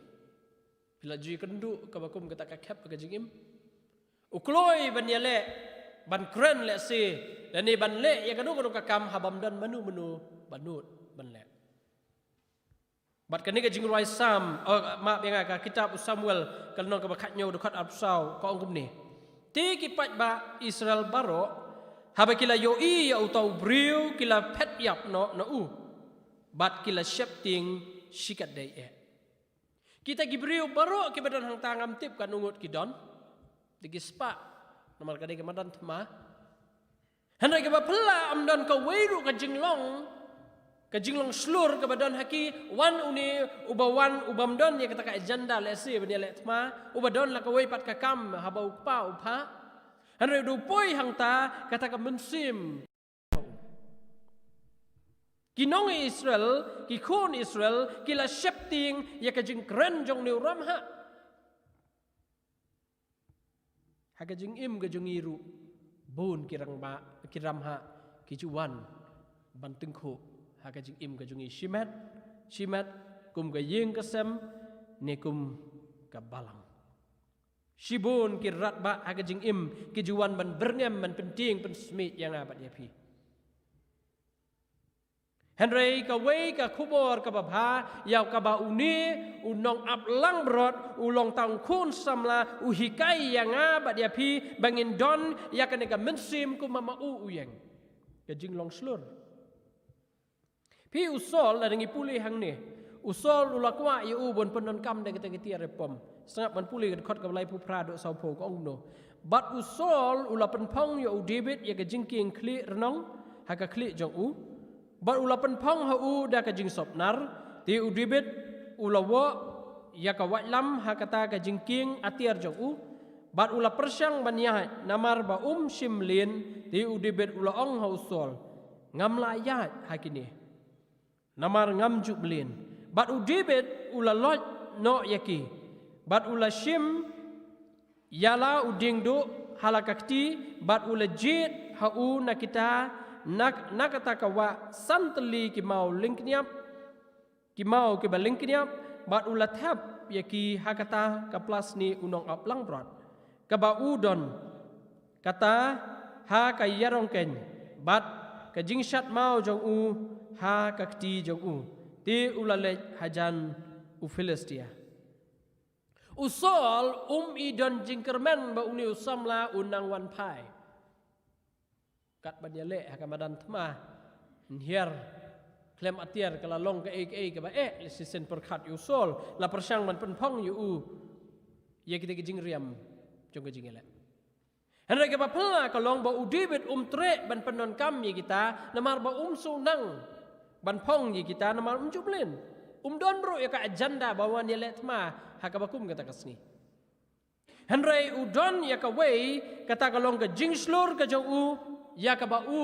Phi la ju ïakynduh kaba kum kata ka khep ka jingim. U kloi ban ïaleh, ban kren lehse, lane ban leh ïa kano kano ka kam ha bym don mano mano ba nud ban leh. Bad kane ka jingrwai Salm, oh, map ïa nga, ka kitab u Samuel, ka lynnong kaba khathynñiew, dkhot arphew saw, ka ong kumne: Te ki paidbah Israel baroh, haba ki la ïohi ïa uta u briew, ki la phet ïap noh na u, bad ki la sheptieng shikatdei eh. Kita ki briew baroh kiba don hangta, ngam tip katno ngut ki don, da ki spah, namar ka dei ka madan thma. Hynrei kaba phylla, ym don kawei ruh ka jinglong, ka jinglong shlur kaba don ha ki. Wan une uba wan, u bym don ïa kata ka agenda lehse ban ïaleh thma, uba don la kawei pat ka kam haba u kpa u phah. Hynrei u da poi hangta, kata ka mynsiem. Ki nong Israel, ki khun Israel, ki la sheptieng ïa ka jingkren jong une u ramhah. Ha ka jingim ka jong ngi ruh, bun ki rangbah, ki ramhah, ki ju wan ban tyngkhuh ha ka jingim ka jong ngi shimet shimet, kum ka ïing ka sem, ne kum ka balang. Shibun ki rangbah ha ka jingim ki ju wan ban byrngem, ban pyntieng pynsmiej ïa nga bad ïa phi. Hynrei kawei ka khubor kaba bha, ïa kaba une u nongap langbrot, u long tang khun samla, u hikai ïa nga bad ïa phi ba ngin don ïa kane ka mynsiem kumba ma u u ïeng. Ka jinglong shlur. Phi, u Saul, lada ngi pule hangne, u Saul u la kwah ïa u ban pyndonkam da kita ki tiar ïapom. Sngap ban pule ka dkhot kaba laiphew phra haduh sawphew, ka ong kumno: Bad u Saul u la pynphong ïa u David ïa ka jingkieng khlieh rnong ha ka khlieh jong u, bad u la pynphong ha u da ka jingsopnar. Te u David u la woh ïa ka waitlam ha kata ka jingkieng atiar jong u, bad u la pyrshang ban ïaid, namar ba um shym mlien. Te u David u la ong ha u Saul: Ngam lah ïaid ha kine, namar ngam ju mlien. Bad u David u la loit noh ïa ki, bad u la shim ïa la u diengduh ha la ka kti, bad u la jied ha u na kita, na, na kata ka wah san tylli ki maw lyngkniap, ki maw kiba lyngkniap, bad u la thep ïa ki ha kata ka plasni u nongap langbrot kaba u don, kata ha ka ïarong keiñ, bad ka jingshad maw jong u ha ka kti jong u. Te u la leit hajan u Philistia. U Saul um i don jingkyrmen ba une u samla u nang wan phai. Kat ban ïaleh ha ka madan thma, hiar khlem atiar ka la long kaei kaei kaba eh, lehse shisien pyrkhat ïa u Saul, la pyrshang ban pynphong ïa u ïa kita ki jingriam jong ka jingïaleh. Hynrei kaba phylla ka long ba u David um treh ban pyndonkam ïa kita, namar ba um shu nang ban phong ïa kita, namar um ju mlien. Um don ruh ïa ka agenda ba wan ïaleh thma ha kaba kum kata ka sngi. Hynrei u don ïa kawei, kata ka long ka jingshlur ka jong u, ïa kaba u,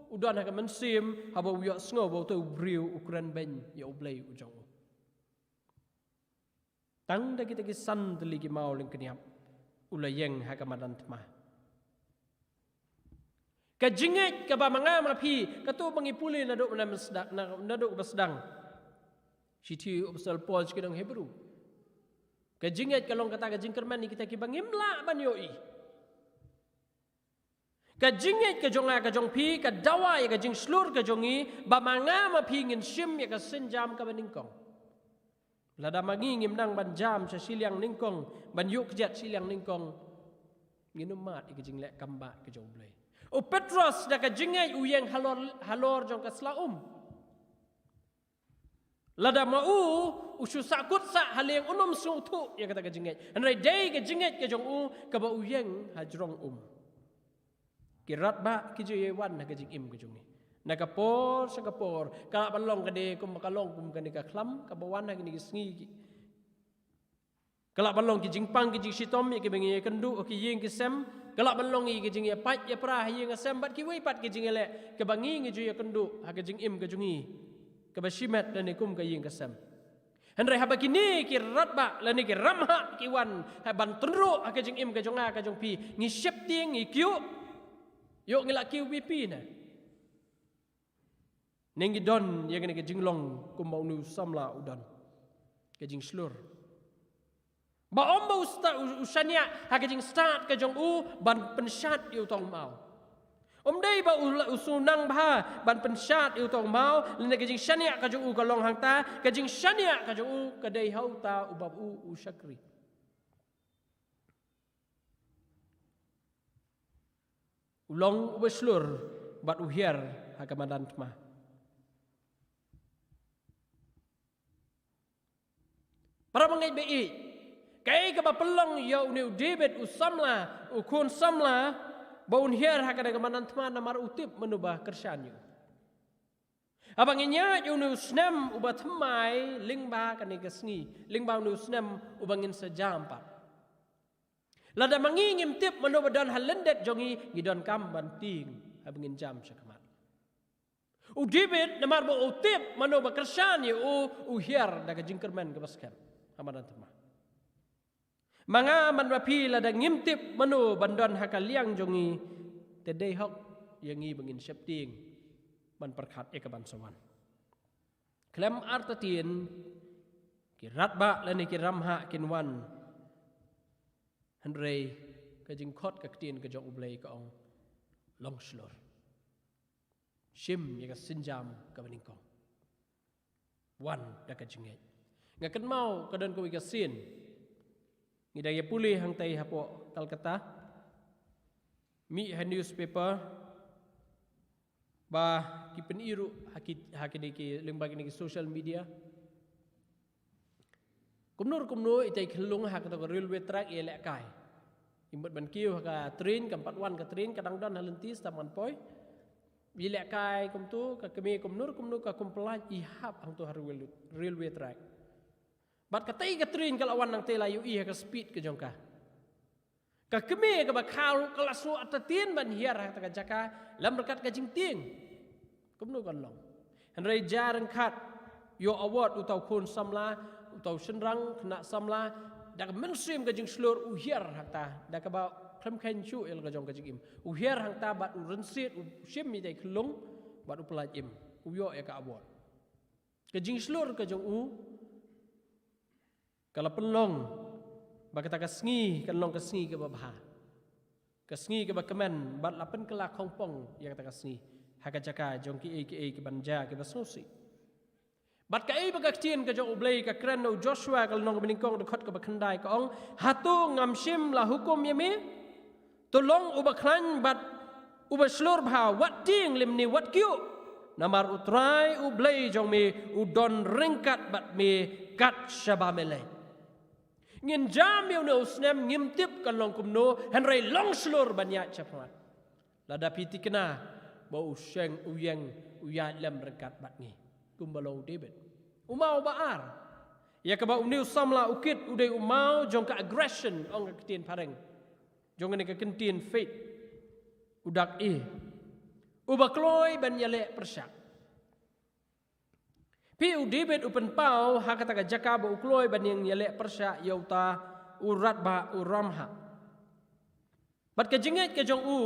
u don ha ka mynsiem, haba u ïohsngew ba uto u briew u kren beiñ ïa U Blei u jong u. Tang da kita ki san tylli ki maw lyngkniap, u la ïeng ha ka madan thma. Ka jingngeit kaba ma nga ma phi, kato ba ngi pule naduh ba sdang, na, naduh ba sdang shithi u apostol Paul sha ki nong Hebru. Ka jingngeit ka long kata ka jingkyrmen ïa kita kiba ngim lah ban ïohi. Ka jingngeit ka jong nga ka jong phi ka dawa ïa ka jingshlur ka jong ngi, ba ma nga ma phi ngin shim ïa ka sienjam kaba nyngkong. Lada ma ngi ngim nang ban jam sha shiliang nyngkong, ban ïuh kjat shiliang nyngkong, ngin ym mad ïa ka jingleh kam bad ka jong U Blei. U Petros da ka jingngeit u ïeng halor, halor jong ka sla um. Lada ma u, u shu sahkut sah ha lieng, un ym sngewthuh ïa kata ka jingngeit. Hynrei dei ka jingngeit ka jong u kaba u ïeng ha jrong um. Ki radbah ki ju ïa wan ha ka jingim ka jong ngi. Na ka por sha ka por, ka lah ban long ka dei kumba ka long kum kane ka khlam kaba wan ha kine ki sngi ki. Ka lah ban long ki jingpang ki jingshitom ïa kiba ngi ïakynduh ha ki ïing ki sem. Ka lah ban long ïa ki jingïapait ïapra ha ïing ha sem bad kiwei pat ki jingïaleh kiba ngi ngi ju ïakynduh ha ka jingim ka jong ngi, kaba shimet lane kum ka ïing ka sem. Hynrei haba kine ki radbah lane ki ramhah ki wan ha ban tynruh ha ka jingim ka jong nga ka jong phi, ngi sheptieng, ngi kyiuh, ïoh ngi la kiew biang ne? Ne ngi don ïa kane ka jinglong kumba une u samla u don, ka jingshlur, ba ym ba u sta-, u, u shaniah ha ka jingstad ka jong u ban pynshad ïa uta u maw. Ym dei ba u la-, u sngew nang bha ban pynshad ïa uta u maw, lane ka jingshaniah ka jong u ka long hangta, ka jingshaniah ka jong u ka dei ha uta uba u, u shakri. U long uba shlur bad u hiar ha ka madan thma. Para bangeit ba ïeit, kaei kaba pynlong ïa une u David u samla, u khun samla, ba un hiar ha kane ka madan thma? Namar u tip mano ba kyrshan ïa u. Haba ngin ïaid ïa une u snem uba thymmai lyngba kane ka sngi, lyngba une u snem uba ngin sa jam pat. Lada ma ngi ngim tip mano ba don ha lyndet jong ngi, ngi donkam ban tieng haba ngin jam sha khmat. U David, namar ba u tip mano ba kyrshan ïa u, u hiar da ka jingkyrmen kaba skhem ha madan thma. Ma nga bad ma phi, lada ngim tip mano ban don ha ka liang jong ngi, te dei hok ïa ngi ba ngin sheptieng ban pyrkhat ïa kaban sa wan. Khlem artatien, ki radbah lane ki ramhah kin wan. Hynrei ka jingkhot ka ktien ka jong U Blei ka ong, long shlur. Shim ïa ka sienjam kaba nyngkong. Wan da ka jingngeit. Nga kynmaw ka don kawei ka sien. Ngi dang ïa pule hangtai hapoh Calcutta. Mih ha newspaper ba ki pyni ruh ha ki, ha kine ki, lyngba kine ki social media. Kumno kumno ita i khyllung ha kato ka railway track ïalehkai. I mut ban kiew ha ka train, kam pat wan ka train, ka dang don ha lynti, sa man poi. Ïalehkai kumto, ka kmie kumno kumno ka kum pyllait, i hap hangto ha railway, railway track. Bad katei ka train ka la wan nangtei, la ïohi ha ka speed ka jong ka. Ka kmie kaba khaw ka la sngew artatien ban hiar ha kata ka jaka lem ryngkat ka jingtieng. Kumno kan long? Hynrei jia ryngkat, ïoh award uta u khun samla, uta u shynrang khynnah samla, da ka mynsiem ka jingshlur u hiar hangta, da kaba khlem kheiñ shuh ïa la ka jong ka jingim. U hiar hangta bad u rynsied, u shim ïa i khyllung bad u pyllait im. U ïoh ïa ka award. Ka jingshlur ka jong u ka la pynlong ba kata ka sngi kan long ka sngi kaba bha, ka sngi kaba kmen, bad la pynkylla khongpong ïa kata ka sngi ha ka jaka jong kiei kiei kiban jia kiba sngewsih. Bad kaei ba ka ktien ka jong U Blei ka kren na u Joshua ka lynnong kaba nyngkong, dkhot kaba khyndai, ka ong, hato ngam shym la hukum ïa me? To long uba khlaiñ bad uba shlur bha, wat tieng lymne wat kyiuh. Namar U Trai U Blei jong me u don ryngkat bad me kat shaba me leit. Ngin jam ïa une u snem, ngim tip kan long kumno, hynrei long shlur ban ïaid shaphang. Lada phi tikna ba u sheng u ïeng u ïaid lem ryngkat bad ngi, kumba long u David. U maw ba ar, ïa kaba une u samla u kit, u dei u maw jong ka aggression, ong ka ktien phareng. Jong kane ka kyntien faith, u dak E. Uba kloi ban ïaleh pyrshah. Phi, u David u pynpaw ha kata ka jaka ba u kloi ban ïeng ïaleh pyrshah ïa uta u radbah u ramhah. Bad ka jingngeit ka jong u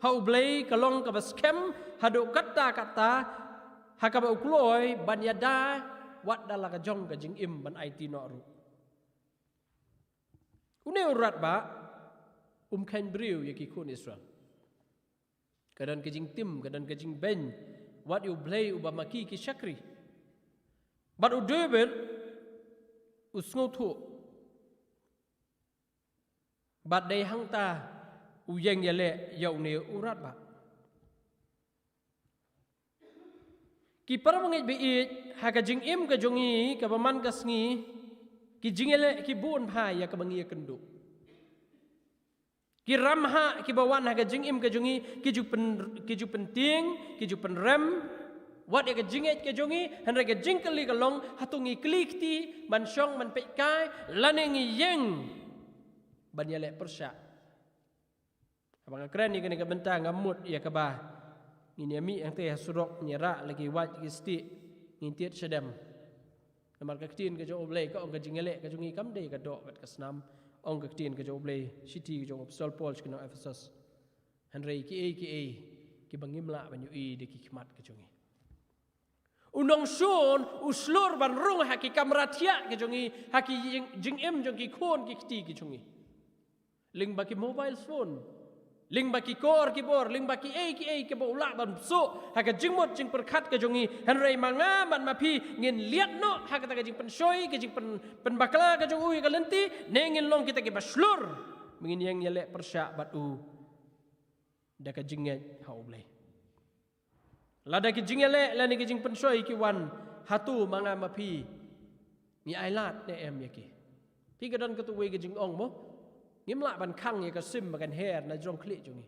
ha U Blei ka long kaba skhem haduh katta katta, ha kaba u kloi ban ïada wat da la ka jong ka jingim ban aiti noh ruh. Une u radbah um kheiñ briew ïa ki khun Israel. Ka don ka jingtim, ka don ka jingbeiñ. Wat ïa U Blei uba ma ki ki shakri. Bad u David u sngewthuh. Bad dei hangta u ïeng ïaleh ïa une u radbah. Ki para bangeit ba ïeit, ha ka jingim ka jong ngi kaba man ka sngi, ki jingïaleh ki bun bha ïa kaba ngi ïakynduh. Ki ramhah kiba wan ha ka jingim ka jong ngi, ki ju pyn, ki ju pyntieng, ki ju pynrem wat ïa ka jingngeit ka jong ngi. Hynrei ka jingkylli ka long, hato ngi kli kti ban shong ban peitkai, lane ngi ïeng ban ïaleh pyrshah? Haba nga kren ïa kane ka bynta, nga mut ïa kaba ngin ïa mih hangtei ha surok, ngin ïa rah la ki wait ki stieh, ngin tied shadem. Namar ka ktien ka jong U Blei ka ong, ka jingïaleh ka jong ngi kam dei ka doh bad ka snam. Ong ka ktien ka jong U Blei, shithi ka jong u Apostol Paul sha ki nong Ephesus. Hynrei kiei kiei kiba ngim lah ban ïohi da ki khmat ka jong ngi. U nongshun u shlur ban rung ha ki kamra thiah ka jong ngi, ha ki jing, jingim jong ki khun ki kti ki jong ngi. Lyngba ki mobile phone, lyngba ki kor ki bor, lyngba kiei kiei kiba u lah ban bsuh ha ka jingmut jingpyrkhat ka jong ngi. Hynrei ma nga bad ma phi ngin liat noh ha kata ka jingpynshoi, ka jingpyn, pynbakla ka jong u ïa ka lynti, ne ngin long kita kiba shlur ba ngin ïeng ïaleh pyrshah bad u da ka jingngeit ha U Blei? Lada ki jingïaleh lane ki jingpynshoi ki wan, hato ma nga ma phi ngi ailad ne em ïa ki? Te ka don katto katne ka jingong mo, ngim lah ban khang ïa ka sim ba kan her na jrong khlieh jong ngi.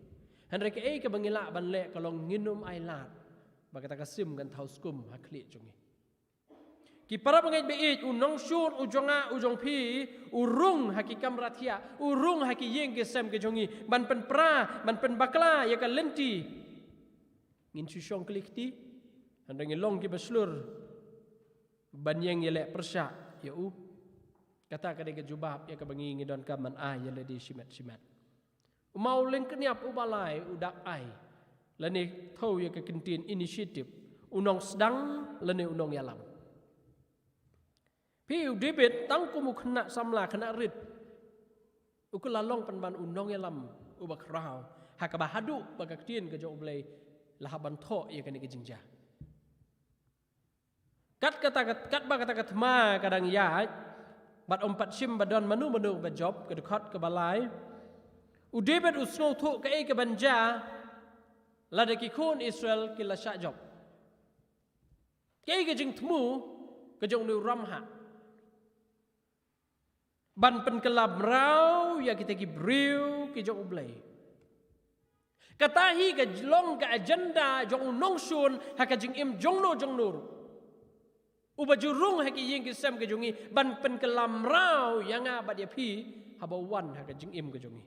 Hynrei kaei kaba ngi lah ban leh ka long, ngin ym ailad ba kata ka sim kan thaw skum ha khlieh jong ngi. Ki para bangeit ba ïeit, u nongshun u jong nga u jong phi u rung ha ki kamra thiah, u rung ha ki ïing ki sem ki jong ngi ban pynpra, ban pynbakla ïa ka lynti. Ngin shu shong kli kti, hynrei ngi long kiba shlur ban ïeng ïaleh pyrshah ïa u? Kata ka dei ka jubab ïa kaba ngi, ngi donkam ban ai ïa lade shimet shimet. U maw lyngkniap uba lai u dak ai, lane thew ïa ka kyntien initiative, u nongsdang lane u nongïalam. Phi, u David tang kum u khynnah samla khynnah rit, u kylla long pynban u nongïalam uba khraw, ha kaba haduh ba ka ktien ka jong U Blei la hap ban thoh ïa kane ka jingjia. Kat kata, kat, katba kata ka thma ka dang ïaid, bad ym pat shim ba don mano mano ba jop, ka dkhot kaba lai, u David u sngewthuh kaei kaban jia lada ki khun Israel ki la shah jop. Kaei ka jingthmu ka jong une u ramhah ban pynkylla mraw ïa kita ki briew ki jong U Blei? Kata hi ka long ka agenda jong u nongshun ha ka jingim jongno jongno ruh, uba ju rung ha ki ïing ki sem ki jong ngi ban pynkylla mraw ïa nga bad ïa phi haba wan ha ka jingim ka jong ngi.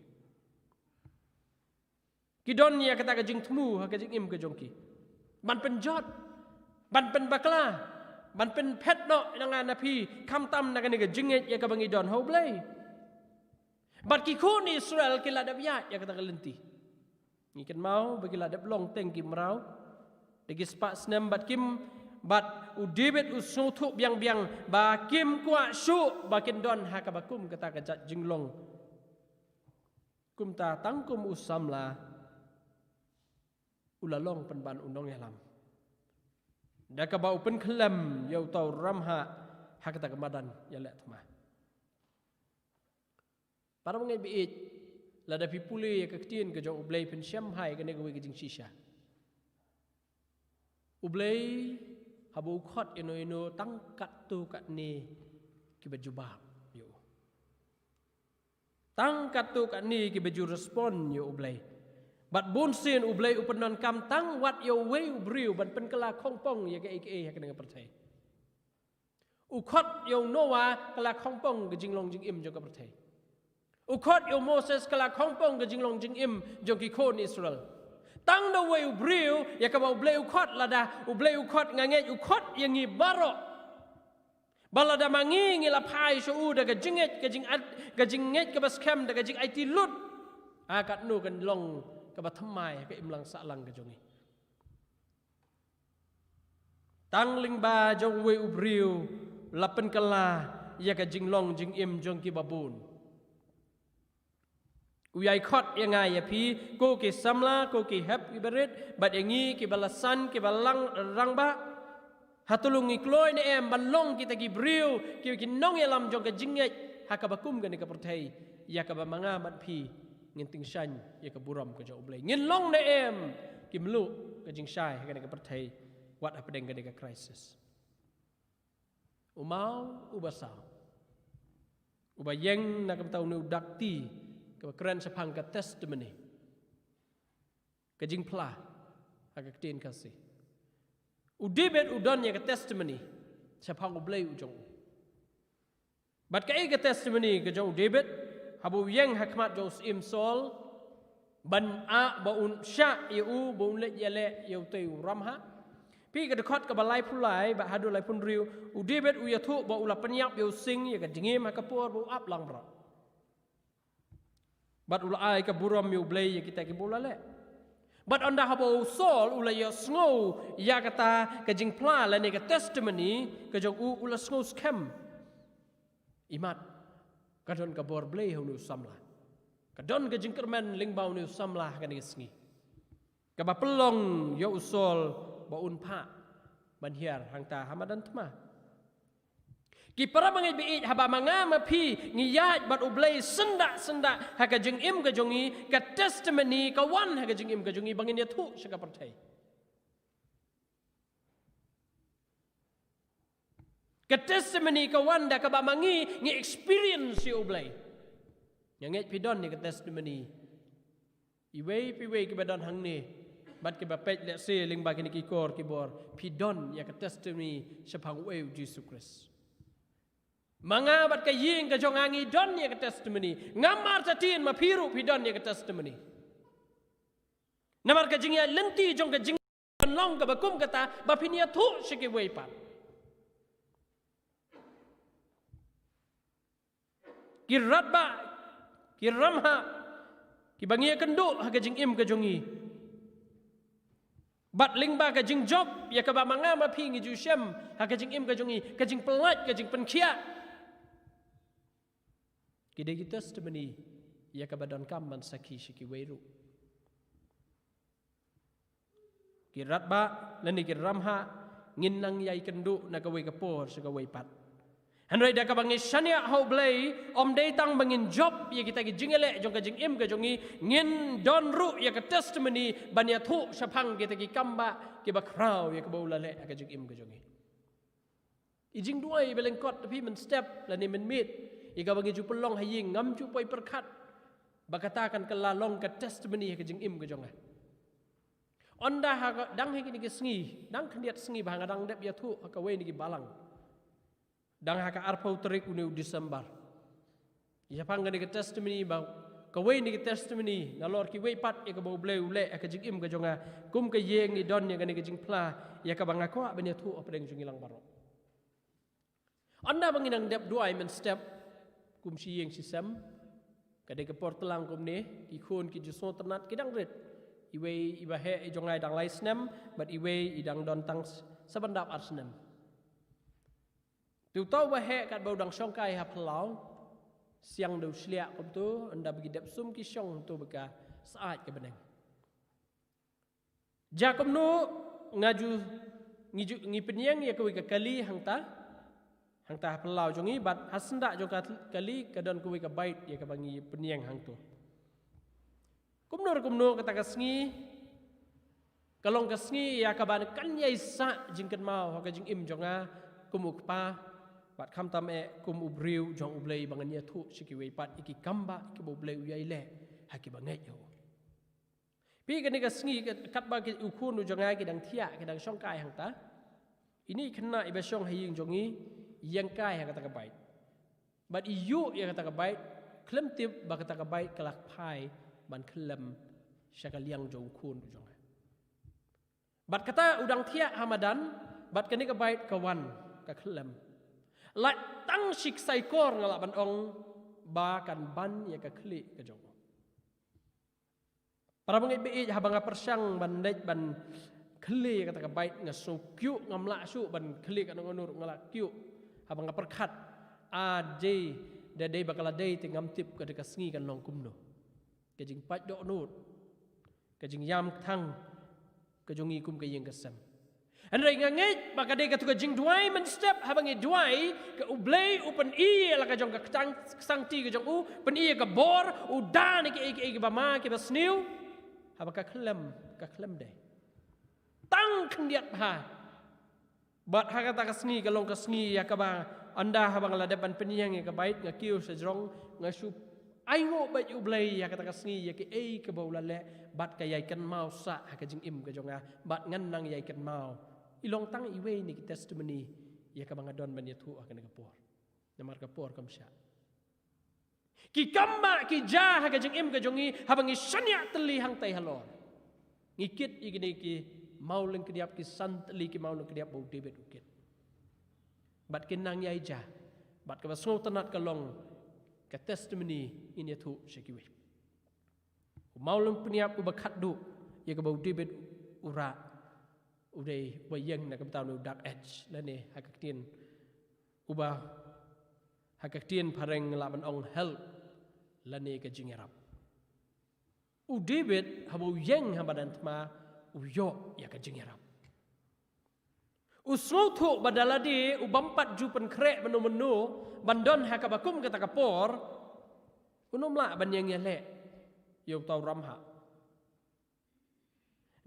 Ki don ïa kata ka jingthmu ha ka jingim ka jong ki ban pynjot, ban pynbakla, ban pynphet noh na nga na phi, khamtam na kane ka jingngeit ïa kaba ngi don ha U Blei. Bad ki khun Israel ki la dep ïaid ïa kata ka lynti. Ngi kynmaw ba ki la dep long teng ki mraw da ki spah snem, bad kim, bad u David u sngewthuh biang biang ba kim kwah shuh ba kin don ha kaba kum kata ka jait jinglong. Kumta tang kum u samla u la long pynban u nongïalam, da kaba u pynkhyllem ïa uta u ramhah ha kata ka madan ïaleh thma. Para bangeit ba ïeit, lada phi pule ïa ka ktien ka jong U Blei phin shem bha ïa kane kawei ka jingshisha. U Blei haba u khot ïano ïano, tang katto katne kiba jubab ïa u. Tang katto katne kiba ju respond ïa U Blei. Bad bunsien U Blei u pyndonkam tang wat ïa uwei u briew ban pynkylla khongpong ïa kaei kaei ha kane ka pyrthei. U khot ïa u Noah kylla khongpong ka jinglong jingim jong ka pyrthei. U khot ïa u Moses kylla khongpong ka jinglong jingim jong ki khun Israel. Tang da uwei u briew ïa kaba U Blei u khot, lada U Blei u khot, nga ngeit u khot ïa ngi baroh. Ba lada ma ngi ngi la phai sha u da ka jingngeit, ka jing, ka jingngeit kaba skhem, da ka jingaiti lut, ha katno kan long kaba thymmai ha ka imlang sahlang ka jong ngi. Tang lyngba jong uwei u briew la pynkylla ïa ka jinglong jingim jong kiba bun. U ïai khot ïa nga ïa phi, ko ki samla, ko ki hep ki barit, bad ïa ngi ki ba la san, ki ba lang rangbah. Hato ngi kloi ne em ban long kita ki briew, ki, ki nongïalam jong ka jingngeit ha kaba kum kane ka pyrthei, ïa kaba ma nga bad phi ngin tyngshaiñ ïa ka burom ka jong U Blei? Ngin long ne em ki mluh ka jingshai ha kane ka pyrthei, wat hapdeng kane ka crisis? U maw, u ba saw, u ba ïeng na ka bynta une u dak ti, kaba kren shaphang ka testimony, ka jingphla ha ka ktien Khasi. U David u don ïa ka testimony shaphang U Blei u jong u. Bad kaei ka testimony ka jong u David? Haba u ïeng ha khmat jong u Syiem Saul, ban ah ba un shah ïa u, ba un leit ïaleh ïa utei u ramhah. Peit ka dkhot kaba laiphew lai bad haduh laiphew hynriew, u David u ïathuh ba u la pynïap ïa u sing ïa ka jingim ha ka por ba u ap langbrot. Bad u la ai ka burom ïa U Blei ïa kita kiba u la leh. Bad ynda haba u Saul u la ïohsngew ïa kata ka jingphla lane ka testimony ka jong u, u la sngew skhem. Imat, ka don ka bor Blei ha une u samla. Ka don ka jingkyrmen lyngba une u samla ha kane ka sngi, kaba pynlong ïa u Saul ba un phah ban hiar hangta ha madan thma. Ki para bangeit ba ïeit, haba ma nga ma phi ngi ïaid bad U Blei syndah syndah ha ka jingim ka jong ngi, ka testimony ka wan ha ka jingim ka jong ngi ba ngin ïathuh sha ka pyrthei. Ka testimony ka wan da kaba ma ngi ngi experience ïa U Blei. Nga ngeit phi don ïa ka testimony. Iwei pa iwei kiba don hangne bad kiba peit lehse lyngba kine ki kor ki bor, phi don ïa ka testimony shaphang uei U Jisu Khrist. Ma nga bad ka ïing ka jong nga ngi don ïa ka testimony. Ngam artatien ma phi ruh phi don ïa ka testimony. Namar ka jingïaid lynti jong ka jing- kan long kaba kum kata ba phin ïathuh sha kiwei pat. Ki radbah, ki ramhah, kiba ngi ïakynduh ha ka jingim ka jong ngi. Bad lyngba ka jingjop ïa kaba ma nga ma phi ngi ju shem ha ka jingim ka jong ngi, ka jingpyllait, ka jingpynkhiah, ki dei ki testimony ïa kaba donkam ban sakhi sha kiwei ruh. Ki radbah lane ki ramhah, ngin nang ïai kynduh na kawei ka por sha kawei pat. Hynrei da kaba ngi shaniah ha U Blei, ym dei tang ba ngin jop ïa kita ki jingïaleh jong ka jingim ka jong ngi, ngin don ruh ïa ka testimony ban ïathuh shaphang kita ki kambah kiba khraw ïa kaba u la leh ha ka jingim ka jong ngi. I jingduwai ba lyngkot, phi, mynstep lane mynmiet, ïa kaba ngi ju pynlong ha ïing, ngam ju poi pyrkhat ba kata kan kylla long ka testimony ha ka jingim ka jong nga. Ynda ha ka, dang ha kine ki sngi, dang khyndiat sngi ba nga dang dep ïathuh ha kawei na ki balang. Dang ha ka arphew tarik une u December. Ïa pang kane ka testimony ba, kawei na ka testimony nalor kiwei pat ïa kaba U Blei u leh ha ka jingim ka jong nga. Kum ka ïing ngi don ïa kane ka jingphla ïa kaba nga kwah ban ïathuh hapdeng jong ngi lang baroh. Ynda ba ngi nang dep duwai mynstep kum shi ïing shi sem, ka dei ka por tlang kumne, ki khun ki ju sngewtynnat, ki dang rit. Iwei iba heh i jong nga i dang lai snem, bad iwei i dang don tang s-, sa ban dap ar snem. Te uta uba heh katba u dang shongkai ha phyllaw, siang da u shliah kumto, ynda ba ki dep sum ki shong to ba ka syaid ka bneng. Jia kumno nga ju, ngi ju, ngi pynïeng ïa kawei ka kali hangta, hangta ha phyllaw jong ngi, bad ha syndah jong ka kali ka don kawei ka bait ïa kaba ngi pynïeng hangto. Kumno re kumno kata ka sngi ka long ka sngi ïa kaba kan ïai sah jingkynmaw ha ka jingim jong nga kum u kpa, bad khamtam eh kum u briew jong U Blei ba ngan ïathuh sha kiwei pat ïa ki kambah kiba U Blei u ïai leh ha kiba ngeit ïa u. Phi, kane ka sngi ka, katba ki, u khun u jong nga ki dang thiah, ki dang shongkai hangta, ine i khynnah iba shong ha ïing jong ngi i ïeng kai ha kata ka bait. Bad i ïuh ïa kata ka bait, khlem tip ba kata ka bait ka la phai ban khyllem sha ka liang jong u khun u jong nga. Bad kata u dang thiah ha madan, bad kane ka bait ka wan ka khyllem. Lait tang shi ksai kor nga lah ban ong ba kan ban ïa ka khlieh ka jong u. Para bangeit ba ïeit, haba nga pyrshang ban leit ban khlieh ïa kata ka bait, nga sngew kiuh, ngam lah shuh ban khlieh katno ngan nud ruh nga lah kiuh. Haba nga pyrkhat, a, dei, da dei ba ka la dei te ngam tip ka dei ka sngi kan long kumno. Ka jingpait dohnud, ka jingïam kthang ka jong ngi kum ka ïing ka sem. Hynrei nga ngeit ba ka dei katto ka jingduwai mynstep, haba ngi duwai, ka U Blei u pyni ïa la ka jong ka ktang, ka sangti ka jong u, pyni ïa ka bor, u da na kiei kiei kiba ma, kiba sniew. Haba ka khlem, ka khlem dei. Tang khyndiat bha. Bad ha kata ka sngi ka long ka sngi ïa kaba, ynda haba nga la dep ban pynïeng ïa ka bait, nga kiew sha jrong, nga shu ainguh bad U Blei ïa kata ka sngi, ïa kiei kiba u la leh, bad ka ïai kynmaw sah ha ka jingim ka jong nga, bad ngan nang ïai kynmaw. I long tang iwei na ki testimony ïa kaba nga don ban ïathuh ha kane ka por. Namar ka por kam shah. Ki kam ba ki jia ha ka jingim ka jong ngi, haba ngi shaniah tylli hangtai halor. Ngi kit ïa kine ki mawlyngkniap, ki san tylli ki mawlyngkniap ba u David u kit. Bad kin nang ïai jia. Bad kaba sngewtynnat ka long ka testimony ngin ïathuh sha kiwei. U mawlyngkniap uba khatduh ïa kaba u David u rah, u dei uba ïeng na ka bynta une u Dark Age, lane ha ka ktien uba, ha ka ktien phareng lah ban ong help, lane ka jingïarap. U David haba u ïeng ha madan thma, u ïoh ïa ka jingïarap. U sngewthuh ba da lade u bym pat ju pynkhreh mynno mynno ban don ha kaba kum kata ka por, un ym lah ban ïeng ïaleh ïa uta u ramhah.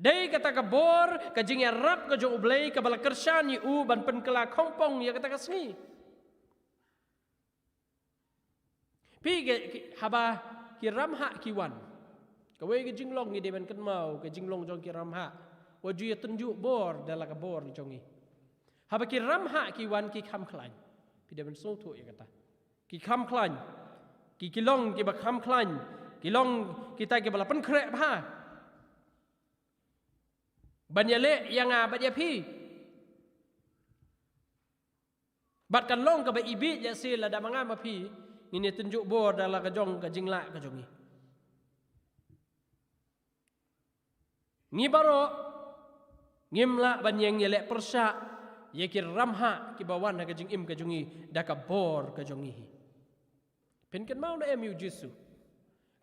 Dei kata ka bor, ka jingïarap ka jong U Blei kaba la kyrshan ïa u ban pynkylla khongpong ïa kata ka sngi. Phi ki, ki, haba ki ramhah ki wan. Kawei ka jinglong ngi dei ban kynmaw, ka jinglong jong ki ramhah. Wat ju ïatynjuh bor da la ka bor jong ngi. Haba ki ramhah ki wan, ki kham khlaiñ. Phi dei ban sngewthuh ïa kata. Ki kham khlaiñ. Ki, ki long kiba kham khlaiñ. Ki long kita kiba la pynkhreh bha ban ïaleh ïa nga bad ïa phi. Bad kan long kaba ibieit lehse lada ma nga ma phi ngin ïatynjuh bor da la ka jong ka jinglah ka jong ngi. Ngi baroh ngim lah ban ïeng ïaleh pyrshah ïa ki ramhah kiba wan ha ka jingim ka jong ngi da ka bor ka jong ngi. Phin kynmaw ne em ïa u Jisu?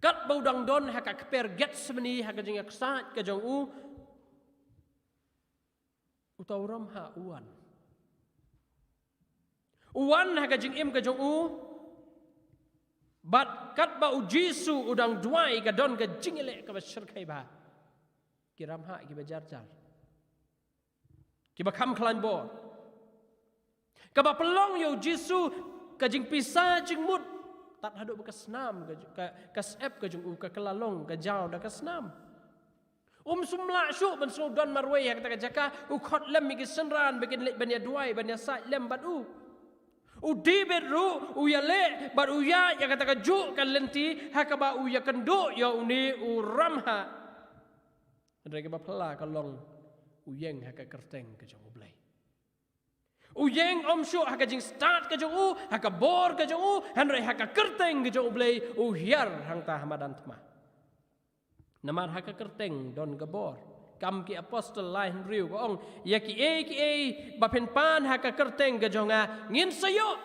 Katba u dang don ha ka kper Getsemani, ha ka jingïaksaid ka jong u, uta u ramhah u wan. U wan ha ka jingim ka jong u. Bad katba u Jisu u dang duwai, ka don ka jingïaleh kaba shyrkhei bha. Ki ramhah kiba jar jar, kiba kham khlaiñ bor, kaba pynlong ïa u Jisu ka jingpisa jingmut tad haduh ba ka snam, ka, ka, ka syep ka jong u ka kylla long, ka jaw da ka snam. Um shym lah shuh ban sngewdon marwei ha kata ka jaka, u khot lem ïa ki synran ba kin leit ban ïaduwai, ban ïasaid lem bad u. U David ruh u ïaleh bad u ïaid ïa kata kajuh ka lynti ha kaba u ïakynduh ïa une u ramhah. Hynrei kaba phylla ka long, u ïeng ha ka kyrteng ka jong U Blei. U ïeng ym shuh ha ka jingstad ka jong u, ha ka bor ka jong u, hynrei ha ka kyrteng ka jong U Blei u hiar hangta ha madan thma. Namar ha ka kyrteng don ka bor. Kam ki Apostol lai hynriew ka ong, ïa kiei kiei ba phin pan ha ka kyrteng ka jong nga, ngin sa ïoh.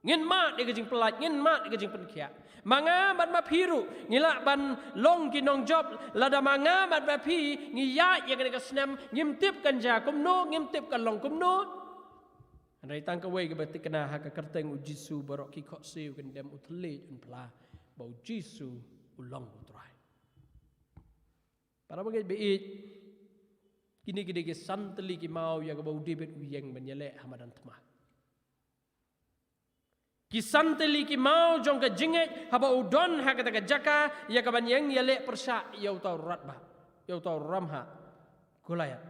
Ngin mad ïa ka jingpyllait, ngin mad ïa ka jingpynkhiah. Ma nga bad ma phi ruh ngi lah ban long ki nongjop, lada ma nga bad ma phi ngi ïaid ïa kane ka snem, ngim tip kan jia kumno, ngim tip kan long kumno. Hynrei tang kawei kaba thikna, ha ka kyrteng u Jisu baroh ki khohsiew kin dem, u thylliej un phla ba u Jisu u long u Trai. Para bangeit ba ïeit, kine ki dei ki san tylli ki maw ïa kaba u David u ïeng ban ïaleh ha madan thma. Ki san tylli ki maw jong ka jingngeit haba u don ha kata ka jaka ïa kaban ïeng ïaleh pyrshah ïa uta u rangbah, ïa uta u ramhah Goliath.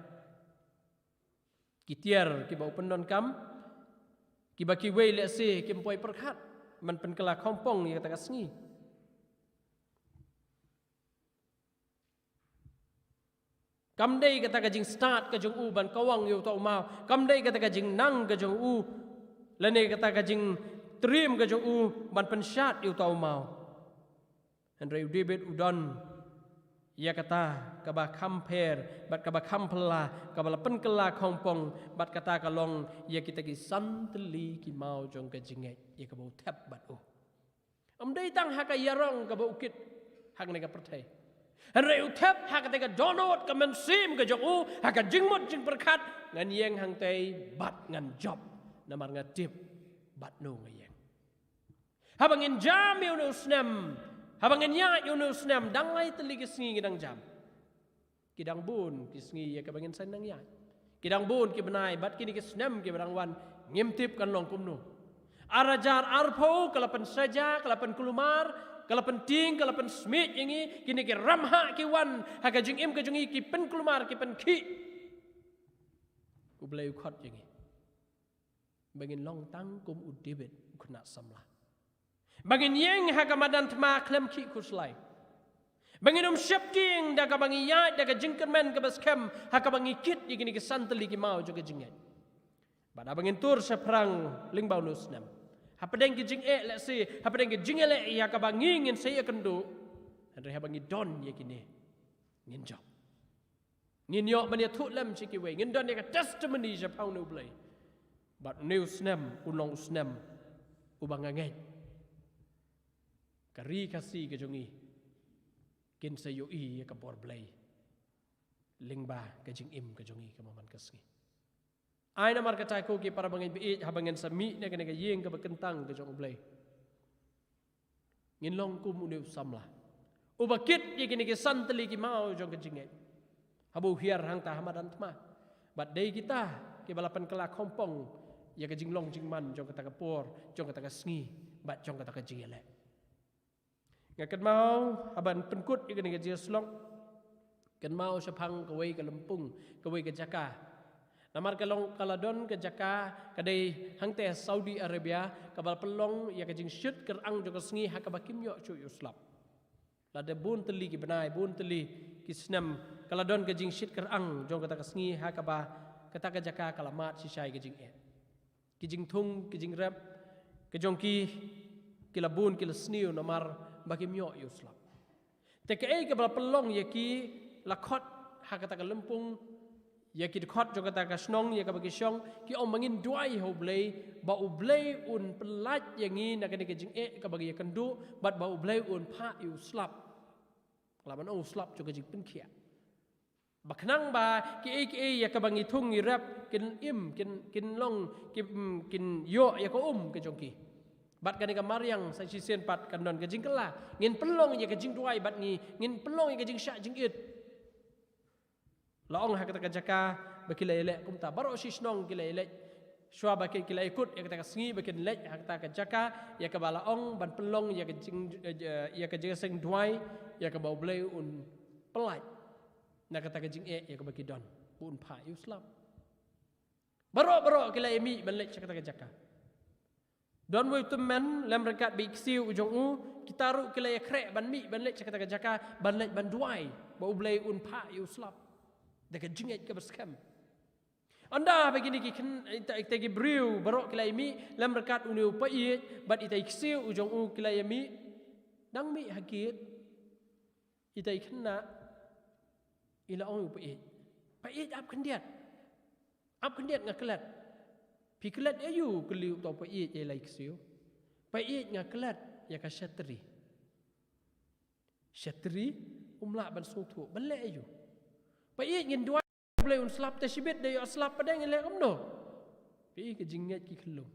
Ki tiar kiba u pyndonkam, kiba kiwei lehse kim poi pyrkhat ban pynkylla khongpong ïa kata ka sngi. Kam dei kata ka jingstad ka jong u ban kawang ïa uta u maw. Kam dei kata ka jingnang ka jong u, lane kata ka jingtriem ka jong u ban pynshad ïa uta u maw. Hynrei u David u don ïa kata kaba kham pher bad kaba kham phylla, kaba la pynkylla khongpong, bad kata ka long ïa kita ki san tylli ki maw jong ka jingngeit ïa kaba u thep bad u. Ym dei tang ha ka ïarong kaba u kit, ha kane ka pyrthei. Hynrei u thep ha kata ka dohnud ka mynsiem ka jong u, ha ka jingmut jingpyrkhat, ngan ïeng hangtei bad ngan jop, namar nga tip bad no nga ïeng. Haba ngin jam ïa une u snem, haba ngin ïaid ïa une u snem, dang lai tylli ki sngi ngi dang jam. Ki dang bun ki sngi ïa kaba ngin sa nang ïaid. Ki dang bun ki bnai bad kine ki snem kiba dang wan, ngim tip kan long kumno. Ar hajar arphew ka la pynsaja, ka la pynkulmar, ka la pyntieng, ka la pynsmiej ïa ngi, kine ki ramhah ki wan ha ka jingim ka jong ngi, ki pynkulmar, ki pynkhih. U Blei u khot ïa ngi ba ngin long tang kum u David u khynnah samla. Ba ngin ïeng ha ka madan thma khlem khih khuslai. Ba ngin ym sheptieng da kaba ngi ïaid da ka jingkyrmen kaba skhem ha kaba ngi kit ïa kine ki san tylli ki maw jong ka jingngeit. Bad haba ngin tur shaphrang lyngba une u snem, hapdeng ki jingeh lehse, hapdeng ki jingeh leh ïa kaba ngi ngin sa ïakynduh, hynrei haba ngi don ïa kine, ngin jop. Ngin ïoh ban ïathuh lem sha kiwei, ngin don ïa ka testimony shaphang une u Blei. Bad une u snem un long u snem uba nga ngeit ka ri Khasi ka jong ngi kin sa ïohi ïa ka bor Blei lyngba ka jingim ka jong ngi ka man ka sngi. Ai namar kata ko ki para bangeit ba ïeit, haba ngin sa mih na kane ka ïing kaba kyntang ka jong u Blei, ngin long kum une u samla uba kit ïa kine ki san tylli ki maw jong ka jingngeit haba u hiar hangta ha madan thma. Bad dei kita kiba la pynkylla khongpong ïa ka jinglong jingman jong kata ka por, jong kata ka sngi bad jong kata ka jingïaleh. Nga kynmaw haba pynkut ïa kane ka jingïasyllok, kynmaw shaphang kawei ka lympung, kawei ka jaka. Namar ka long, ka la don ka jaka, ka dei hangta Saudi Arabia, kaba la pynlong ïa ka jingshit kyrang jong ka sngi ha kaba kim ïoh shuh ïa u slap. Lada bun tylli ki bnai, bun tylli ki snem, ka la don ka jingshit kyrang jong kata ka sngi ha kaba kata ka jaka ka la mad shisha ïa ka jingeh. Ki jingthung, ki jingrep ka jong ki, ki la bun, ki la sniew namar ba kim ïoh ïa u slap. Te kaei kaba la pynlong ïa ki, la khot ha kata ka lympung, ïa ki dkhot jong kata ka shnong ïa kaba ki shong, ki ong ba ngin duwai ha u Blei ba u Blei un pyllait ïa ngi na kane ka jingeh kaba ngi ïakynduh, bad ba u Blei un phah ïa u slap. Ka la ban ong u slap jong ka jingpynkhiah. Ba khnang ba kiei kiei ïa kaba ngi thung ngi rep kin im, kin, kin long, kin, kin ïoh ïa ka um ka jong ki. Bad kane ka mariang sa shisien pat kan don ka jingkylla. Ngin pynlong ïa ka jingduwai bad ngi, ngin pynlong ïa ka jingshah jingit. La ong ha kata ka jaka ba ki la ïaleh kumta, baroh shi shnong ki la ïaleh. Shuwa ba ki, ki la ïakut ïa kata ka sngi ba kin leit ha kata ka jaka ïa kaba la ong ban pynlong ïa ka jing, ïa ka jingïaseng duwai ïa kaba u Blei un pyllait na kata ka jingeh ïa kaba ki don, ba un phah ïa u slap. Baroh baroh ki la ïamih ban leit sha kata ka jaka. Don uwei u tymmen lem ryngkat bad i ksiew u jong u, kita ruh ki la ïakhreh ban mih ban leit sha kata ka jaka, ban leit ban duwai ba u Blei un phah ïa u slap da ka jingngeit kaba skhem. Ynda ba kine ki khyn, ita, ita ki briew baroh ki la ïamih lem ryngkat une u paid bad ita i ksiew u jong u ki la ïamih, dang mih ha gate, ita i khynnah i la ong ïa u paid, "Paid, ap khyndiat. Ap khyndiat, nga klet." "Phi klet ïa u?" kylli uta u paid ïa la i ksiew. "Paid, nga klet ïa ka shetri." "Shetri?" Um lah ban sngewthuh. "Ban leh ïa u?" "Paid, ngin duwai u Blei un slap, te shibit da ïoh slap pat, ngin leh kumno?" Phi i ka jingngeit ki khyllung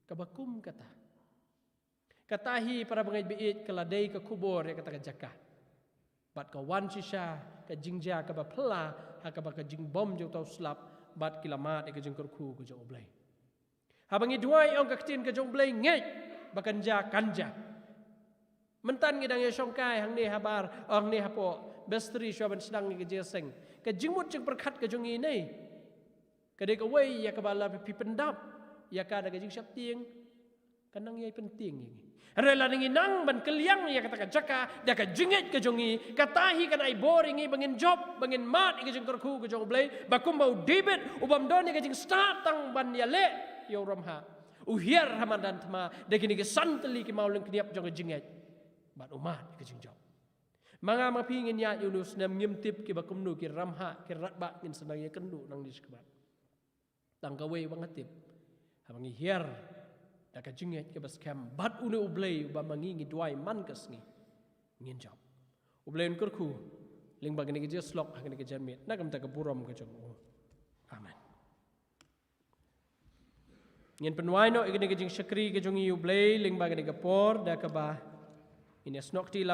kaba kum kata. Kata hi para bangeit baieit ka la dei ka khubor ïa kata ka jaka. Bad ka wan shisha ka jingjia kaba phylla ha kaba ka jingbym jong uta u slap, bad ki la mad ïa ka jingkyrkhu ka jong U Blei. Haba ngi duwai ong ka ktien ka jong U Blei, ngeit ba kan jia, kan jia. Mynta ngi dang ïa shongkai hangne habar, hangne hapoh vestry shuwa ban sdang ïa ka jingïaseng. Ka jingmut jingpyrkhat ka jong ngi ne ka dei kawei ïa kaba la phi pyndap ïa ka da ka jingsheptieng, ka nang ïai pyntieng ïa ngi. Hynrei lada ngi nang ban kylliang ïa kata ka jaka da ka jingngeit ka jong ngi, kata hi kan ai bor ïa ngi ba ngin jop, ba ngin mad ïa ka jingkyrkhu ka jong U Blei, ba kumba u David u bym don ïa ka jingstad tang ban ïaleh ïa u ramhah, u hiar ha madan thma da kine ki san tylli ki mawlyngkniap jong ka jingngeit, bad u mad ïa ka jingjop. Ma nga ma phi ngin ïaid ïa une u snem, ngim tip kiba kumno ki ramhah, ki radbah ngin sa nang ïakynduh nangne shakhmat. Tang kawei ba nga tip, haba ngi hiar da ka jingngeit kaba skhem bad une U Blei uba ma ngi ngi duwai man ka sngi, ngin jop. U Blei un kyrkhu lyngba kane ka jingïasyllok ha kane ka janmiet na ka bynta ka burom ka jong u. Amen. Ngin pynwai noh ïa kane ka jingshakri ka jong ngi, U Blei, lyngba kane ka por da kaba ngin ïasnoh kti